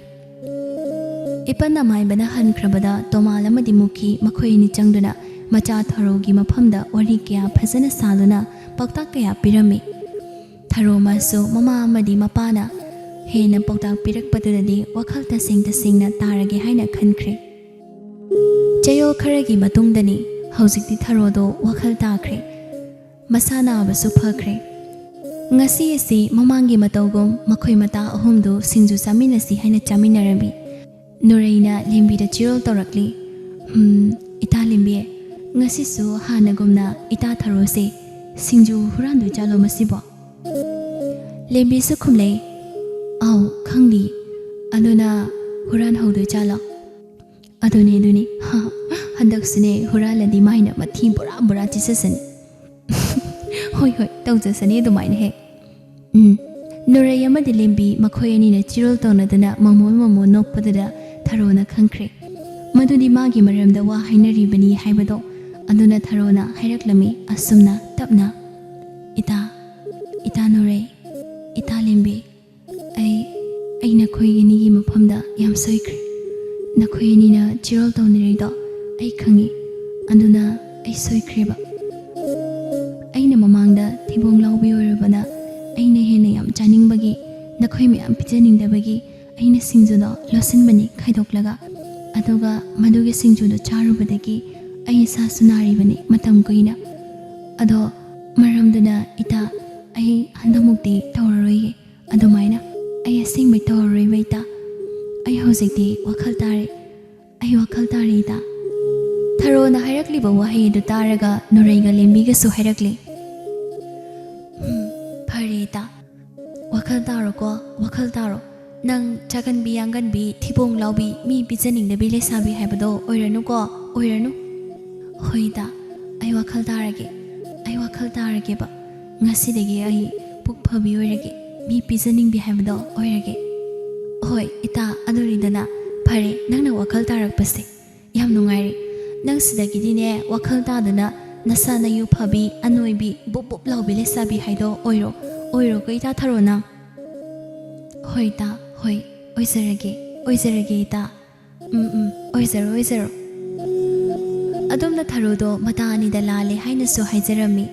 ꯏꯄꯟ ꯑꯃꯥꯏꯕꯅ ꯍꯟꯈ꯭ꯔꯕꯗ ꯇꯣꯃꯥꯜ ꯑꯃꯗꯤ ꯃꯨꯈꯤ ꯃꯈꯣꯏ ꯑꯅꯤ ꯆꯪꯗꯨꯅ ꯃꯆꯥ ꯊꯔꯣꯒꯤ ꯃꯐꯝꯗ ꯋꯥꯔꯤ ꯀꯌꯥ ꯐꯖꯅ ꯁꯥꯗꯨꯅ ꯄꯥꯎꯇꯥꯛ ꯀꯌꯥ ꯄꯤꯔꯝꯃꯤ꯫ ꯊꯔꯣ ꯃꯥꯁꯨ ꯃꯃꯥ ꯑꯃꯗꯤ ꯃꯄꯥꯅ ꯍꯦꯟꯅ ꯄꯥꯎꯇꯥꯛ ꯄꯤꯔꯛꯄꯗꯨꯗꯗꯤ ꯋꯥꯈꯜ ꯇꯁꯦꯡ ꯇꯁꯦꯡꯅ ꯇꯥꯔꯒꯦ ꯍꯥꯏꯅ ꯈꯟꯈ꯭ꯔꯦ꯫ ꯆꯌꯣꯜ ꯈꯔꯒꯤ ꯃꯇꯨꯡꯗꯅꯤ꯫ ꯍꯧꯖꯤꯛꯇꯤ ꯊꯔꯣꯗꯣ ꯋꯥꯈꯜ ꯇꯥꯈ꯭ꯔꯦ꯫ ꯃꯁꯥ ꯅꯥꯕꯁꯨ ꯐꯈ꯭ꯔꯦ꯫ ꯉꯁꯤ ꯑꯁꯤ ꯃꯃꯥꯡꯒꯤ ꯃꯇꯧꯒꯨꯝ ꯃꯈꯣꯏ ꯃꯇꯥ ꯑꯍꯨꯝꯗꯨ ꯁꯤꯡꯖꯨ ꯆꯥꯃꯤꯟꯅꯁꯤ ꯍꯥꯏꯅ ꯆꯥꯃꯤꯟꯅꯔꯝꯃꯤ꯫ ꯅꯨꯔꯩꯅ ꯂꯦꯝꯕꯤꯗ ꯆꯤꯔꯣꯜ ꯇꯧꯔꯛꯂꯤ꯫ "ꯍꯝ, ꯏꯇꯥ ꯂꯦꯝꯕꯤ, ꯉꯁꯤꯁꯨ ꯍꯥꯟꯅꯒꯨꯝꯅ ꯏꯇꯥ ꯊꯔꯣꯁꯦ ꯁꯤꯡꯖꯨ ꯍꯨꯔꯥꯟꯗꯣꯏ ꯆꯥꯂꯣ ꯃꯁꯤꯕꯣ?" ꯂꯦꯝꯕꯤꯁꯨ ꯈꯨꯝꯂꯛꯏ, "ꯑꯥꯎ, ꯈꯪꯗꯤ, ꯑꯗꯨꯅ ꯍꯨꯔꯥꯟ ꯍꯧꯗꯣꯏ ꯆꯥꯂꯣ?" "ꯑꯗꯨꯅꯦ, ꯑꯗꯨꯅꯦ, ꯍꯟꯗꯛꯁꯨꯅꯦ ꯍꯨꯔꯥꯜꯂꯗꯤ ꯃꯥꯏꯅ ꯃꯊꯤ ꯕꯣꯔꯥ ꯕꯣꯔꯥ ꯆꯤꯠꯆꯁꯅꯤ꯫" "ꯍꯣꯏ, ꯍꯣꯏ, ꯇꯧꯖꯁꯅꯤ ꯑꯗꯨꯃꯥꯏꯅ ꯍꯦꯛ꯫" ꯎꯝ꯫ ꯅꯨꯔꯩ ꯑꯃꯗꯤ ꯂꯦꯝꯕꯤ ꯃꯈꯣꯏ ꯑꯅꯤꯅ ꯆꯤꯔꯣꯜ ꯇꯧꯅꯗꯨꯅ ꯃꯃꯣꯟ ꯃꯃꯣꯟ ꯅꯣꯛꯄꯗꯨꯗ ꯊꯔꯣꯅ ꯈꯪꯈ꯭ꯔꯦ꯫ ꯃꯗꯨꯗꯤ ꯃꯥꯒꯤ ꯃꯔꯝꯗ ꯋꯥ ꯍꯥꯏꯅꯔꯤꯕꯅꯤ ꯍꯥꯏꯕꯗꯣ꯫ ꯑꯗꯨꯅ ꯊꯔꯣꯅ ꯍꯥꯏꯔꯛꯂꯝꯃꯤ ꯑꯁꯨꯝꯅ ꯇꯞꯅ, "ꯏꯇꯥ, ꯏꯇꯥ ꯅꯨꯔꯩ, ꯏꯇꯥ ꯂꯦꯝꯕꯤ, ꯑꯩ, ꯑꯩ ꯅꯈꯣꯏ ꯑꯅꯤꯒꯤ ꯃꯐꯝꯗ ꯌꯥꯝ ꯁꯣꯏꯈ꯭ꯔꯦ꯫ ꯅꯈꯣꯏ ꯑꯅꯤꯅ ꯆꯤꯔꯣꯜ ꯇꯧꯅꯔꯤꯗꯣ ꯑꯩ ꯈꯪꯉꯤ꯫ ꯑꯗꯨꯅ ꯑꯩ ꯁꯣꯏꯈ꯭ꯔꯦꯕ꯫ ꯑꯩꯅ ꯃꯃꯥꯡꯗ ꯊꯤꯕꯣꯡ ꯂꯥꯎꯕꯤ ꯑꯣꯏꯔꯕꯅ ꯑꯩꯅ ꯍꯦꯟꯅ ꯌꯥꯝ ꯆꯥꯅꯤꯡꯕꯒꯤ, ꯅꯈꯣꯏ ꯃꯌꯥꯝ ꯄꯤꯖꯅꯤꯡꯗꯕꯒꯤ ꯑꯩꯅ ꯁꯤꯡꯖꯨꯗꯣ ꯂꯣꯠꯁꯤꯟꯕꯅꯤ ꯈꯥꯏꯗꯣꯛꯂꯒ꯫ ꯑꯗꯨꯒ ꯃꯗꯨꯒꯤ ꯁꯤꯡꯖꯨꯗꯣ ꯆꯥꯔꯨꯕꯗꯒꯤ ꯑꯩ ꯏꯁꯥꯁꯨ ꯅꯥꯔꯤꯕꯅꯤ ꯃꯇꯝ ꯀꯨꯏꯅ꯫ ꯑꯗꯣ ꯃꯔꯝꯗꯨꯅ ꯏꯇꯥ, ꯑꯩ ꯍꯟꯗꯛꯃꯨꯛꯇꯤ ꯇꯧꯔꯔꯣꯏꯒꯦ ꯑꯗꯨꯃꯥꯏꯅ꯫ ꯑꯩ ꯑꯁꯦꯡꯕꯩ ꯇꯧꯔꯔꯣꯏꯕ ꯏꯇꯥ꯫ ꯑꯩ ꯍꯧꯖꯤꯛꯇꯤ ꯋꯥꯈꯜ ꯇꯥꯔꯦ꯫ ꯑꯩ ꯋꯥꯈꯜ ꯇꯥꯔꯦ ꯏꯇꯥ꯫ ꯊꯔꯣꯅ ꯍꯥꯏꯔꯛꯂꯤꯕ ꯋꯥꯍꯩ ꯑꯗꯨ ꯇꯥꯔꯒ ꯅꯨꯔꯩꯒ ꯂꯦꯝꯕꯤꯒꯁꯨ ꯍꯥꯏꯔꯛꯂꯤ꯫ "ꯎꯝ, ꯐꯔꯦ ꯏꯇꯥ꯫ ꯋꯥꯈꯜ ꯇꯥꯔꯣꯀꯣ, ꯋꯥꯈꯜ ꯇꯥꯔꯣ꯫ ꯅꯪ ꯆꯥꯒꯟꯕꯤ, ꯌꯥꯡꯒꯟꯕꯤ, ꯊꯤꯕꯣꯡ ꯂꯥꯎꯕꯤ, ꯃꯤ ꯄꯤꯖꯅꯤꯡꯗꯕꯤ ꯂꯩꯁꯥꯕꯤ ꯍꯥꯏꯕꯗꯣ ꯑꯣꯏꯔꯅꯨꯀꯣ, ꯑꯣꯏꯔꯅꯨ꯫ ꯍꯣꯏ ꯏꯇꯥ, ꯑꯩ ꯋꯥꯈꯜ ꯇꯥꯔꯒꯦ, ꯑꯩ ꯋꯥꯈꯜ ꯇꯥꯔꯒꯦꯕ꯫ ꯉꯁꯤꯗꯒꯤ ꯑꯩ ꯄꯨꯛ ꯐꯕꯤ ꯑꯣꯏꯔꯒꯦ, ꯃꯤ ꯄꯤꯖꯅꯤꯡꯕꯤ ꯍꯥꯏꯕꯗꯣ ꯑꯣꯏꯔꯒꯦ꯫ ꯍꯣꯏ ꯏꯇꯥ, ꯑꯗꯨꯅꯤꯗꯅ꯫ ꯐꯔꯦ, ꯅꯪꯅ ꯋꯥꯈꯜ ꯇꯥꯔꯛꯄꯁꯦ ꯌꯥꯝ ꯅꯨꯡꯉꯥꯏꯔꯦ꯫ ꯅꯪ ꯁꯤꯗꯒꯤꯗꯤꯅꯦ ꯋꯥꯈꯜ ꯇꯥꯗꯅ ꯅꯁꯥ ꯅꯌꯨ ꯐꯕꯤ, ꯑꯅꯣꯏꯕꯤ, ꯕꯨꯞ ꯕꯨꯞ ꯂꯥꯎꯕꯤ ꯂꯩꯁꯥꯕꯤ ꯍꯥꯏꯗꯣ ꯑꯣꯏꯔꯣ, ꯑꯣꯏꯔꯣꯀꯣ ꯏꯇꯥ ꯊꯔꯣ ꯅꯪ?" "ꯍꯣꯏ ꯏꯇꯥ, ꯍꯣꯏ, ꯑꯣꯏꯖꯔꯒꯦ, ꯑꯣꯏꯖꯔꯒꯦ ꯏꯇꯥ꯫ ꯎꯝ, ꯎꯝ, ꯑꯣꯏꯖꯔꯣ, ꯑꯣꯏꯖꯔꯣ꯫" ꯑꯗꯨꯝꯅ ꯊꯔꯣꯗꯣ ꯃꯇꯥ ꯑꯅꯤꯗ ꯂꯥꯜꯂꯦ ꯍꯥꯏꯅꯁꯨ ꯍꯥꯏꯖꯔꯝꯃꯤ꯫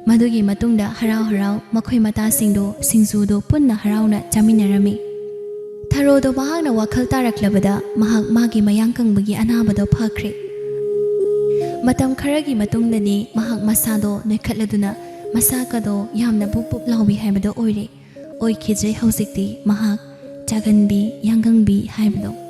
ꯃꯗꯨꯒꯤ ꯃꯇꯨꯡꯗ ꯍꯔꯥꯎ ꯍꯔꯥꯎ ꯃꯈꯣꯏ ꯃꯇꯥꯁꯤꯡꯗꯣ ꯁꯤꯡꯖꯨꯗꯣ ꯄꯨꯟꯅ ꯍꯔꯥꯎꯅ ꯆꯥꯃꯤꯟꯅꯔꯝꯃꯤ꯫ ꯊꯔꯣꯗꯣ ꯃꯍꯥꯛꯅ ꯋꯥꯈꯜ ꯇꯥꯔꯛꯂꯕꯗ ꯃꯍꯥꯛ ꯃꯥꯒꯤ ꯃꯌꯥꯡ ꯀꯪꯕꯒꯤ ꯑꯅꯥꯕꯗꯣ ꯐꯈ꯭ꯔꯦ꯫ ꯃꯇꯝ ꯈꯔꯒꯤ ꯃꯇꯨꯡꯗꯗꯤ ꯃꯍꯥꯛ ꯃꯁꯥꯗꯣ ꯅꯣꯏꯈꯠꯂꯗꯨꯅ ꯃꯁꯥꯒꯗꯣ ꯌꯥꯝꯅ ꯕꯨꯞ ꯕꯨꯞ ꯂꯥꯎꯕꯤ ꯍꯥꯏꯕꯗꯣ ꯑꯣꯏꯔꯦ꯫ ꯑꯣꯏꯈꯤꯗ꯭ꯔꯦ ꯍꯧꯖꯤꯛꯇꯤ ꯃꯍꯥꯛ ꯆꯥꯒꯟꯕꯤ, ꯌꯥꯡꯒꯪꯕꯤ ꯍꯥꯏꯕꯗꯣ꯫